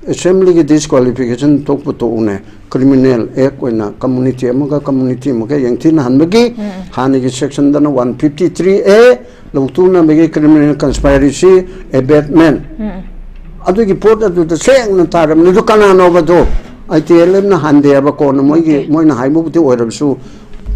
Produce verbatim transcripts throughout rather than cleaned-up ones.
ꯑꯦꯁꯦꯝꯕ꯭ꯂꯤꯒꯤ ꯗꯤꯁꯀ꯭ꯋꯥꯂꯤꯐꯤꯀꯦꯁꯟ ꯊꯣꯛꯄ ꯇꯣꯛꯎꯅꯦ, ꯀ꯭ꯔꯤꯃꯤꯅꯦꯜ ꯑꯦꯛ ꯑꯣꯏꯅ ꯀꯝꯃꯨꯅꯤꯇꯤ ꯑꯃꯒ ꯀꯝꯃꯨꯅꯤꯇꯤ ꯑꯃꯒ ꯌꯦꯡꯊꯤꯅꯍꯟꯕꯒꯤ ꯍꯥꯟꯅꯒꯤ ꯁꯦꯛꯁꯟꯗꯅ ꯋꯥꯟ ꯐꯤꯐꯇꯤ ꯊ꯭ꯔꯤ ꯑꯦ ꯂꯧꯊꯣꯛꯅꯕꯒꯤ ꯀ꯭ꯔꯤꯃꯤꯅꯦꯜ ꯀꯟꯁꯄꯥꯏꯔꯦꯁꯤ ꯑꯦꯕꯦꯠꯃꯦꯟ ꯑꯗꯨꯒꯤ ꯄꯣꯠ ꯑꯗꯨꯗ ꯁꯦꯡꯅ ꯇꯥꯔꯕꯅꯤ꯫ ꯑꯗꯨ ꯀꯅꯥꯅꯣꯕꯗꯣ? ꯑꯥꯏ ꯇꯤ ꯑꯦꯜ ꯑꯦꯐꯅ ꯍꯥꯟꯗꯦ ꯍꯥꯏꯕꯀꯣ, ꯃꯣꯏꯒꯤ, ꯃꯣꯏꯅ ꯍꯥꯏꯕꯕꯨꯗꯤ ꯑꯣꯏꯔꯕꯁꯨ,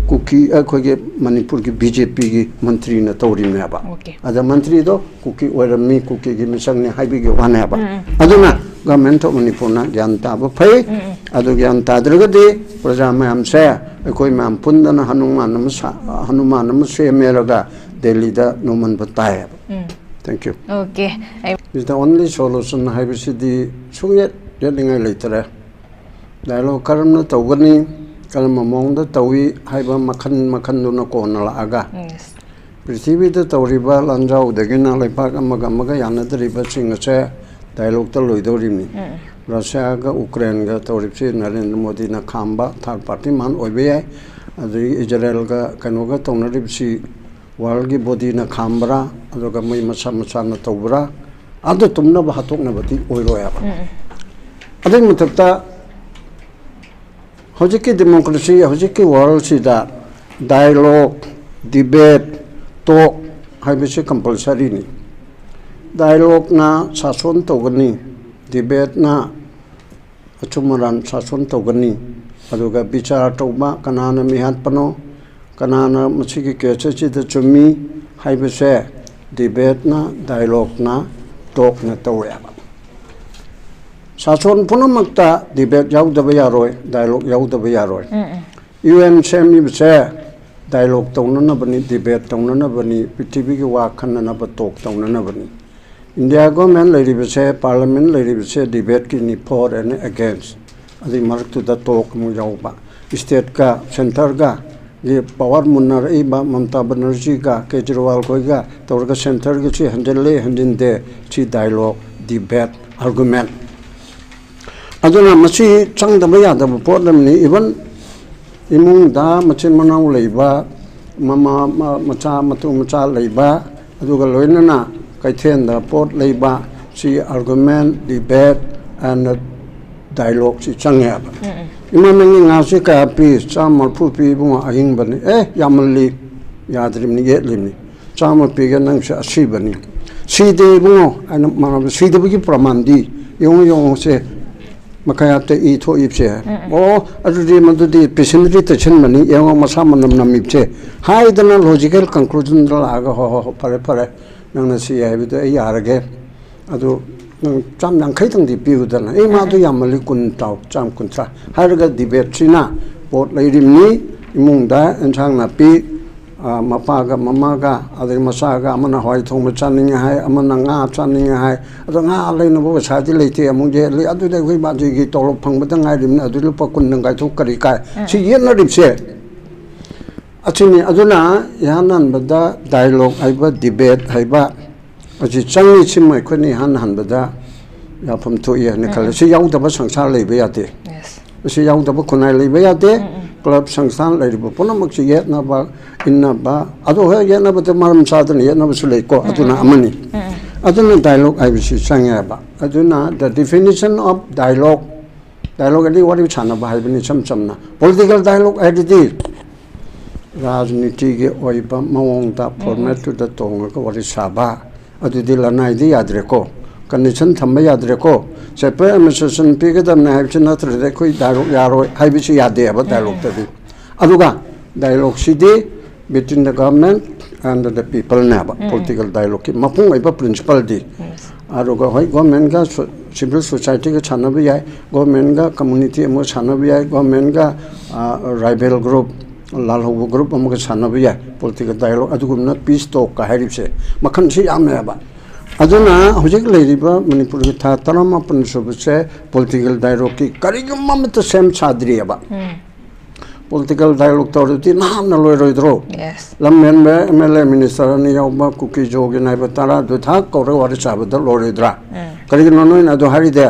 ꯀꯨꯀꯤ, ꯑꯩꯈꯣꯏꯒꯤ ꯃꯅꯤꯄꯨꯔꯒꯤ ꯕꯤ ꯖꯦ ꯄꯤꯒꯤ ꯃꯟꯇ꯭ꯔꯤꯅ ꯇꯧꯔꯤꯕꯅꯦꯕ꯫ ꯑꯗ ꯃꯟꯇ꯭ꯔꯤꯗꯣ ꯀꯨꯀꯤ ꯑꯣꯏꯔꯝꯃꯤ, ꯀꯨꯀꯤꯒꯤ ꯃꯤꯁꯛꯅꯤ ꯍꯥꯏꯕꯒꯤ ꯋꯥꯅꯦꯕ꯫ ꯑꯗꯨꯅ Government of ꯃꯅꯤꯄꯨꯔꯅ ꯒ꯭ꯌꯥꯟ ꯇꯥꯕ ꯐꯩ꯫ ꯑꯗꯨ ꯒ꯭ꯌꯥꯟ ꯇꯥꯗ꯭ꯔꯒꯗꯤ ꯄ꯭ꯔꯖꯥ ꯃꯌꯥꯝꯁꯦ ꯑꯩꯈꯣꯏ ꯃꯌꯥꯝ ꯄꯨꯟꯗꯅ ꯍꯅꯨꯃꯥꯟ ꯑꯃ ꯁꯥ-, ꯍꯅꯨꯃꯥꯟ ꯑꯃ ꯁꯦꯝꯃꯦꯔꯒ ꯗꯦꯜꯂꯤꯗ ꯅꯣꯡꯃꯟꯕ ꯇꯥꯏꯌꯦꯕ꯫ Thank you꯫ Okay. Is the only solution ꯍꯥꯏꯕꯁꯤꯗꯤ ꯁꯨꯡꯌꯦꯠ ꯌꯦꯠꯅꯤꯡꯉꯥꯏ ꯂꯩꯇꯔꯦ꯫ ꯗꯥꯏꯂꯣꯒ ꯀꯔꯝꯅ ꯇꯧꯒꯅꯤ, ꯀꯔꯝꯕ ꯃꯑꯣꯡꯗ ꯇꯧꯏ ꯍꯥꯏꯕ ꯃꯈꯜ ꯃꯈꯜꯗꯨꯅ ꯀꯣꯟꯅ ꯂꯥꯛꯑꯒ, Yes. ꯄ꯭ꯔꯤꯊꯤꯕꯤꯗ ꯇꯧꯔꯤꯕ ꯂꯥꯟꯖꯥꯎꯗꯒꯤꯅ ꯂꯩꯕꯥꯛ ꯑꯃꯒ ꯑꯃꯒ ꯌꯥꯅꯗ꯭ꯔꯤꯕꯁꯤꯡ ꯑꯁꯦ ꯗꯥꯏꯂꯣꯒꯇ ꯂꯣꯏꯗꯧꯔꯤꯕꯅꯤ꯫ ꯔꯁꯤꯌꯥꯒ ꯎꯀ꯭ꯔꯦꯟꯒ ꯇꯧꯔꯤꯕꯁꯤ ꯅꯔꯦꯟꯗ꯭ꯔ ꯃꯣꯗꯤꯅ ꯈꯥꯝꯕ ꯊꯥꯔꯠ ꯄꯥꯔꯇꯤ ꯃꯥꯟ ꯑꯣꯏꯕ ꯌꯥꯏ꯫ ꯑꯗꯒꯤ ꯏꯖꯔꯦꯜꯒ ꯀꯩꯅꯣꯒ ꯇꯧꯅꯔꯤꯕꯁꯤ ꯋꯥꯔꯜꯒꯤ ꯕꯣꯗꯤꯅ ꯈꯥꯝꯕ꯭ꯔꯥ, ꯑꯗꯨꯒ ꯃꯣꯏ ꯃꯁꯥ ꯃꯁꯥꯅ ꯇꯧꯕ꯭ꯔꯥ, ꯑꯗꯨ ꯇꯨꯝꯅꯕ ꯍꯥꯠꯇꯣꯛꯅꯕꯗꯤ ꯑꯣꯏꯔꯣꯏ ꯍꯥꯏꯕ꯫ ꯑꯗꯨꯒꯤ ꯃꯊꯛꯇ ꯍꯧꯖꯤꯛꯀꯤ ꯗꯦꯃꯣꯀ꯭ꯔꯦꯁꯤ, ꯍꯧꯖꯤꯛꯀꯤ ꯋꯥꯔꯜꯁꯤꯗ ꯗꯥꯏꯂꯣꯒ, ꯗꯤꯕꯦꯠ, ꯇꯣꯛ ꯍꯥꯏꯕꯁꯤ ꯀꯝꯄꯜꯁꯔꯤꯅꯤ꯫ ꯗꯥꯏꯂꯣꯒꯅ ꯁꯥꯁꯣꯟ ꯇꯧꯒꯅꯤ, ꯗꯤꯕꯦꯠꯅ ꯑꯆꯨꯝ ꯑꯔꯥꯟ ꯁꯥꯁꯣꯟ ꯇꯧꯒꯅꯤ꯫ ꯑꯗꯨꯒ ꯕꯤꯆꯥꯔ ꯇꯧꯕ, ꯀꯅꯥꯅ ꯃꯤꯍꯥꯠꯄꯅꯣ, ꯀꯅꯥꯅ ꯃꯁꯤꯒꯤ ꯀꯦꯁ ꯑꯁꯤꯗ ꯆꯨꯝꯃꯤ ꯍꯥꯏꯕꯁꯦ ꯗꯤꯕꯦꯠꯅ, ꯗꯥꯏꯂꯣꯒꯅ, ꯇꯣꯛꯅ ꯇꯧꯋꯦꯕ꯫ ꯁꯥꯁꯣꯟ ꯄꯨꯝꯅꯃꯛꯇ ꯗꯤꯕꯦꯠ ꯌꯥꯎꯗꯕ ꯌꯥꯔꯣꯏ, ꯗꯥꯏꯂꯣꯒ ꯌꯥꯎꯗꯕ ꯌꯥꯔꯣꯏ꯫ ꯌꯨ ꯑꯦꯟ ꯁꯦꯝꯃꯤꯕꯁꯦ ꯗꯥꯏꯂꯣꯒ ꯇꯧꯅꯅꯕꯅꯤ, ꯗꯤꯕꯦꯠ ꯇꯧꯅꯅꯕꯅꯤ, ꯄ꯭ꯔꯤꯊꯤꯕꯤꯒꯤ ꯋꯥ ꯈꯟꯅꯅꯕ ꯇꯣꯛ ꯇꯧꯅꯅꯕꯅꯤ꯫ ꯏꯟꯗꯤꯌꯥ ꯒꯣꯔꯃꯦꯟ ꯂꯩꯔꯤꯕꯁꯦ, ꯄꯥꯔꯂꯤꯌꯥꯃꯦꯟ ꯂꯩꯔꯤꯕꯁꯦ ꯗꯤꯕꯦꯠꯀꯤꯅꯤ, for and against꯫ ꯑꯗꯨꯒꯤ ꯃꯔꯛꯇꯨꯗ ꯇꯣꯛ ꯑꯃꯨꯛ ꯌꯥꯎꯕ꯫ ꯁ꯭ꯇꯦꯠꯀ ꯁꯦꯟꯇꯔꯒ ꯒꯤ ꯄꯋꯥꯔ ꯃꯨꯟꯅꯔꯛꯏꯕ ꯃꯃꯇꯥ ꯕꯅꯔꯖꯤꯒ ꯀꯦꯖꯔꯤꯋꯥꯜ ꯈꯣꯏꯒ ꯇꯧꯔꯒ ꯁꯦꯟꯇꯔꯒꯤ ꯁꯤ ꯍꯟꯖꯤꯜꯂꯦ ꯍꯟꯖꯤꯟꯗꯦ, ꯁꯤ ꯗꯥꯏꯂꯣꯒ, ꯗꯤꯕꯦꯠ, ꯑꯥꯔꯒꯨꯃꯦꯟ꯫ ꯑꯗꯨꯅ ꯃꯁꯤ ꯆꯪꯗꯕ ꯌꯥꯗꯕ ꯄꯣꯠ ꯑꯃꯅꯤ꯫ ꯏꯚꯟ ꯏꯃꯨꯡꯗ ꯃꯆꯤꯟ ꯃꯅꯥꯎ ꯂꯩꯕ, ꯃꯃꯥ, ꯃ-, ꯃꯆꯥ, ꯃꯇꯨ ꯃꯆꯥ ꯂꯩꯕ, ꯑꯗꯨꯒ ꯂꯣꯏꯅꯅ ꯀꯩꯊꯦꯜꯗ ꯄꯣꯠ ꯂꯩꯕ, ꯁꯤ ꯑꯥꯔꯒꯨꯃꯦꯟ, ꯗꯤꯕꯦꯠ, ꯑꯅ ꯗꯥꯏꯂꯣꯛꯁꯤ ꯆꯪꯉꯦꯕ꯫ "ꯏꯃꯥ, ꯅꯪꯒꯤ ꯉꯥꯁꯤ ꯀꯌꯥ ꯄꯤ?" "ꯆꯥꯝꯃ ꯃꯔꯤꯐꯨ ꯄꯤ ꯏꯕꯨꯡꯉꯣ, ꯑꯍꯤꯡꯕꯅꯤ"꯫ "ꯑꯦ, ꯌꯥꯝꯃꯜꯂꯤ, ꯌꯥꯗ꯭ꯔꯤꯕꯅꯤ, ꯌꯦꯠꯂꯤꯕꯅꯤ꯫ ꯆꯥꯝꯃ ꯄꯤꯒꯦ, ꯅꯪꯁꯦ ꯑꯁꯤꯕꯅꯤ"꯫ "ꯁꯤꯗꯦ ꯏꯕꯨꯡꯉꯣ" ꯍꯥꯏꯅ ꯃꯥꯅ, "ꯁꯤꯗꯕꯒꯤ ꯄ꯭ꯔꯃꯥꯟꯗꯤ ꯌꯦꯡꯉꯨ, ꯌꯦꯡꯉꯨꯁꯦ, ꯃꯈꯥꯌꯥꯠꯇ ꯏ ꯊꯣꯛꯏꯕꯁꯦ"꯫ "ꯑꯣ, ꯑꯗꯨꯗꯤ ꯃꯗꯨꯗꯤ ꯄꯦꯁꯦꯟꯗ꯭ꯔꯤ ꯇꯩꯁꯟꯕꯅꯤ, ꯌꯦꯡꯉꯣ ꯃꯁꯥ ꯃꯅꯝ ꯅꯝꯃꯤꯕꯁꯦ" ꯍꯥꯏꯗꯅ ꯂꯣꯖꯤꯀꯦꯜ ꯀꯟꯀ꯭ꯂꯨꯖꯟꯗ ꯂꯥꯛꯑꯒ, "ꯍꯣ, ꯍꯣ, ꯍꯣ, ꯐꯔꯦ, ꯐꯔꯦ, ꯅꯪꯅ ꯁꯤ ꯍꯥꯏꯕꯗꯣ ꯑꯩ ꯌꯥꯔꯒꯦ꯫ ꯑꯗꯨ ꯅꯪ ꯆꯥꯝ ꯌꯥꯡꯈꯩꯇꯪꯗꯤ ꯄꯤꯌꯨꯗꯅ"꯫ "ꯑꯦ, ꯃꯥꯗꯣ ꯌꯥꯝꯃꯜꯂꯤ, ꯀꯨꯟ ꯇꯥꯎ, ꯆꯥꯝ ꯀꯨꯟꯊ꯭ꯔꯥ" ꯍꯥꯏꯔꯒ ꯗꯤꯕꯦꯠꯁꯤꯅ ꯄꯣꯠ ꯂꯩꯔꯤꯕꯅꯤ꯫ ꯏꯃꯨꯡꯗ ꯑꯦꯟꯁꯥꯡ ꯅꯥꯄꯤ, ꯑ, ꯃꯄꯥꯒ ꯃꯃꯥꯒ, ꯑꯗꯒꯤ ꯃꯆꯥꯒ, ꯑꯃꯅ ꯍꯋꯥꯏ ꯊꯣꯡꯕ ꯆꯥꯅꯤꯡꯉꯦ ꯍꯥꯏ, ꯑꯃꯅ ꯉꯥ ꯆꯥꯅꯤꯡꯉꯦ ꯍꯥꯏ꯫ "ꯑꯗꯣ ꯉꯥ ꯂꯩꯅꯕ ꯄꯩꯁꯥꯗꯤ ꯂꯩꯇꯦ", ꯑꯃꯨꯛ ꯌꯦꯠꯂꯤ꯫ "ꯑꯗꯨꯗꯤ ꯑꯩꯈꯣꯏ ꯃꯥꯖꯤꯒꯤ ꯇꯣꯂꯣꯞ ꯐꯪꯕꯗ ꯉꯥꯏꯔꯤꯕꯅꯤ, ꯑꯗꯨ ꯂꯨꯄꯥ ꯀꯨꯟꯗꯪ ꯀꯥꯏꯊꯣꯛ ꯀꯔꯤ ꯀꯥꯏ?" ꯁꯤ ꯌꯦꯠꯅꯔꯤꯕꯁꯦ ꯑꯁꯤꯅꯤ꯫ ꯑꯗꯨꯅ ꯏꯍꯥꯟ ꯍꯥꯟꯕꯗ ꯗꯥꯏꯂꯣꯛ ꯍꯥꯏꯕ, ꯗꯤꯕꯦꯠ ꯍꯥꯏꯕ ꯑꯁꯤ ꯆꯪꯉꯤ꯫ ꯁꯤꯃ ꯑꯩꯈꯣꯏꯅ ꯏꯍꯥꯟ ꯍꯥꯟꯕꯗ ꯌꯥꯐꯝ ꯊꯣꯛꯏ ꯍꯥꯏꯅ ꯈꯜꯂꯤ꯫ ꯁꯤ ꯌꯥꯎꯗꯕ ꯁꯪꯁꯥꯔ ꯂꯩꯕ ꯌꯥꯗꯦ꯫ ꯃꯁꯤ ꯌꯥꯎꯗꯕ ꯈꯨꯟꯅꯥꯏ ꯂꯩꯕ ꯌꯥꯗꯦ꯫ ꯀ꯭ꯂꯕ ꯁꯪꯁꯊꯥꯟ ꯂꯩꯔꯤꯕ ꯄꯨꯝꯅꯃꯛꯁꯤ ꯌꯦꯠꯅꯕ, ꯏꯟꯅꯕ, ꯑꯗꯣ ꯍꯣꯏ, ꯌꯦꯠꯅꯕꯗ ꯃꯔꯝ ꯆꯥꯗꯅ ꯌꯦꯠꯅꯕꯁꯨ ꯂꯩꯀꯣ, ꯑꯗꯨꯅ ꯑꯃꯅꯤ꯫ ꯑꯗꯨꯅ ꯗꯥꯏꯂꯣꯛ ꯍꯥꯏꯕꯁꯤ ꯆꯪꯉꯦꯕ꯫ ꯑꯗꯨꯅ the definition of dialogue, dialogue ꯍꯥꯏꯗꯤ ꯋꯥꯔꯤ ꯁꯥꯟꯅꯕ ꯍꯥꯏꯕꯅꯤ ꯏꯆꯝ ꯆꯝꯅ꯫ ꯄꯣꯂꯤꯇꯤꯀꯦꯜ ꯗꯥꯏꯂꯣꯛ ꯍꯥꯏꯗꯨꯗꯤ ꯔꯥꯖꯅꯤꯇꯤꯒꯤ ꯑꯣꯏꯕ ꯃꯑꯣꯡꯗ ꯐꯣꯔꯃꯦꯠꯇꯨꯗ ꯇꯣꯡꯉꯒ ꯋꯥꯔꯤ ꯁꯥꯕ, ꯑꯗꯨꯗꯤ ꯂꯅꯥꯏꯗꯤ ꯌꯥꯗ꯭ꯔꯦꯀꯣ, ꯀꯟꯗꯤꯁꯟ ꯊꯝꯕ ꯌꯥꯗ꯭ꯔꯦꯀꯣ꯫ ꯁꯦꯄꯔꯦꯠ ꯑꯦꯗꯃꯤꯅꯤꯁꯇ꯭ꯔꯦꯁꯟ ꯄꯤꯒꯗꯕꯅꯦ ꯍꯥꯏꯕꯁꯤ ꯅꯠꯇ꯭ꯔꯗꯤ ꯑꯩꯈꯣꯏ ꯗꯥꯏꯂꯣꯛ ꯌꯥꯔꯣꯏ ꯍꯥꯏꯕꯁꯤ ꯌꯥꯗꯦꯕ ꯗꯥꯏꯂꯣꯛꯇꯗꯤ꯫ ꯑꯗꯨꯒ ꯗꯥꯏꯂꯣꯛꯁꯤꯗꯤ between the government and the people ꯅꯦꯕ ꯄꯣꯂꯤꯇꯤꯀꯦꯜ ꯗꯥꯏꯂꯣꯛꯀꯤ ꯃꯄꯨꯡ ꯑꯣꯏꯕ ꯄ꯭ꯔꯤꯟꯁꯤꯄꯜꯗꯤ꯫ ꯑꯗꯨꯒ ꯍꯣꯏ, ꯒꯣꯔꯃꯦꯟꯒ ꯁꯣ-, ꯁꯤꯚꯤꯜ ꯁꯣꯁꯥꯏꯇꯤꯒ ꯁꯥꯟꯅꯕ ꯌꯥꯏ, ꯒꯣꯔꯃꯦꯟꯒ ꯀꯝꯃꯨꯅꯤꯇꯤ ꯑꯃꯒ ꯁꯥꯟꯅꯕ ꯌꯥꯏ, ꯒꯣꯔꯃꯦꯟꯒ, ꯑ, ꯔꯥꯏꯕꯦꯜ ꯒ꯭ꯔꯨꯞ, ꯂꯥꯜꯍꯧꯕ ꯒ꯭ꯔꯨꯞ ꯑꯃꯒ ꯁꯥꯟꯅꯕ ꯌꯥꯏ ꯄꯣꯂꯤꯇꯤꯀꯦꯜ ꯗꯥꯏꯂꯣꯛ꯫ ꯑꯗꯨꯒꯨꯝꯅ ꯄꯤꯁ ꯇꯣꯛꯀ ꯍꯥꯏꯔꯤꯕꯁꯦ ꯃꯈꯜꯁꯤ ꯌꯥꯝꯃꯦꯕ꯫ ꯑꯗꯨꯅ ꯍꯧꯖꯤꯛ ꯂꯩꯔꯤꯕ ꯃꯅꯤꯄꯨꯔꯒꯤ ꯊꯥ ꯇꯔꯥꯃꯥꯄꯟ ꯁꯨꯕꯁꯦ ꯄꯣꯂꯤꯇꯤꯀꯦꯜ ꯗꯥꯏꯂꯣꯛꯀꯤ ꯀꯔꯤꯒꯨꯝꯕ ꯑꯃꯠꯇ ꯁꯦꯝ ꯁꯥꯗ꯭ꯔꯤꯑꯕ꯫ ꯄꯣꯂꯤꯇꯤꯀꯦꯜ ꯗꯥꯏꯂꯣꯛ ꯇꯧꯔꯗꯤ ꯅꯍꯥꯟꯅ ꯂꯣꯏꯔꯣꯏꯗ꯭ꯔꯣ? ꯂꯝ ꯍꯦꯟꯕ ꯑꯦꯝ ꯑꯦꯜ ꯑꯦ, ꯃꯤꯅꯤꯁꯇꯔ ꯑꯅꯤ ꯌꯥꯎꯕ ꯀꯨꯀꯤ ꯖꯣꯒꯤꯟ ꯍꯥꯏꯕ ꯇꯔꯥꯗꯨ ꯊꯥꯛ ꯀꯧꯔꯒ ꯋꯥꯔꯤ ꯁꯥꯕꯗ ꯂꯣꯏꯔꯣꯏꯗ꯭ꯔꯥ? ꯀꯔꯤꯒꯤꯅꯣ ꯅꯣꯏꯅ ꯑꯗꯨ ꯍꯥꯏꯔꯤꯗꯦ?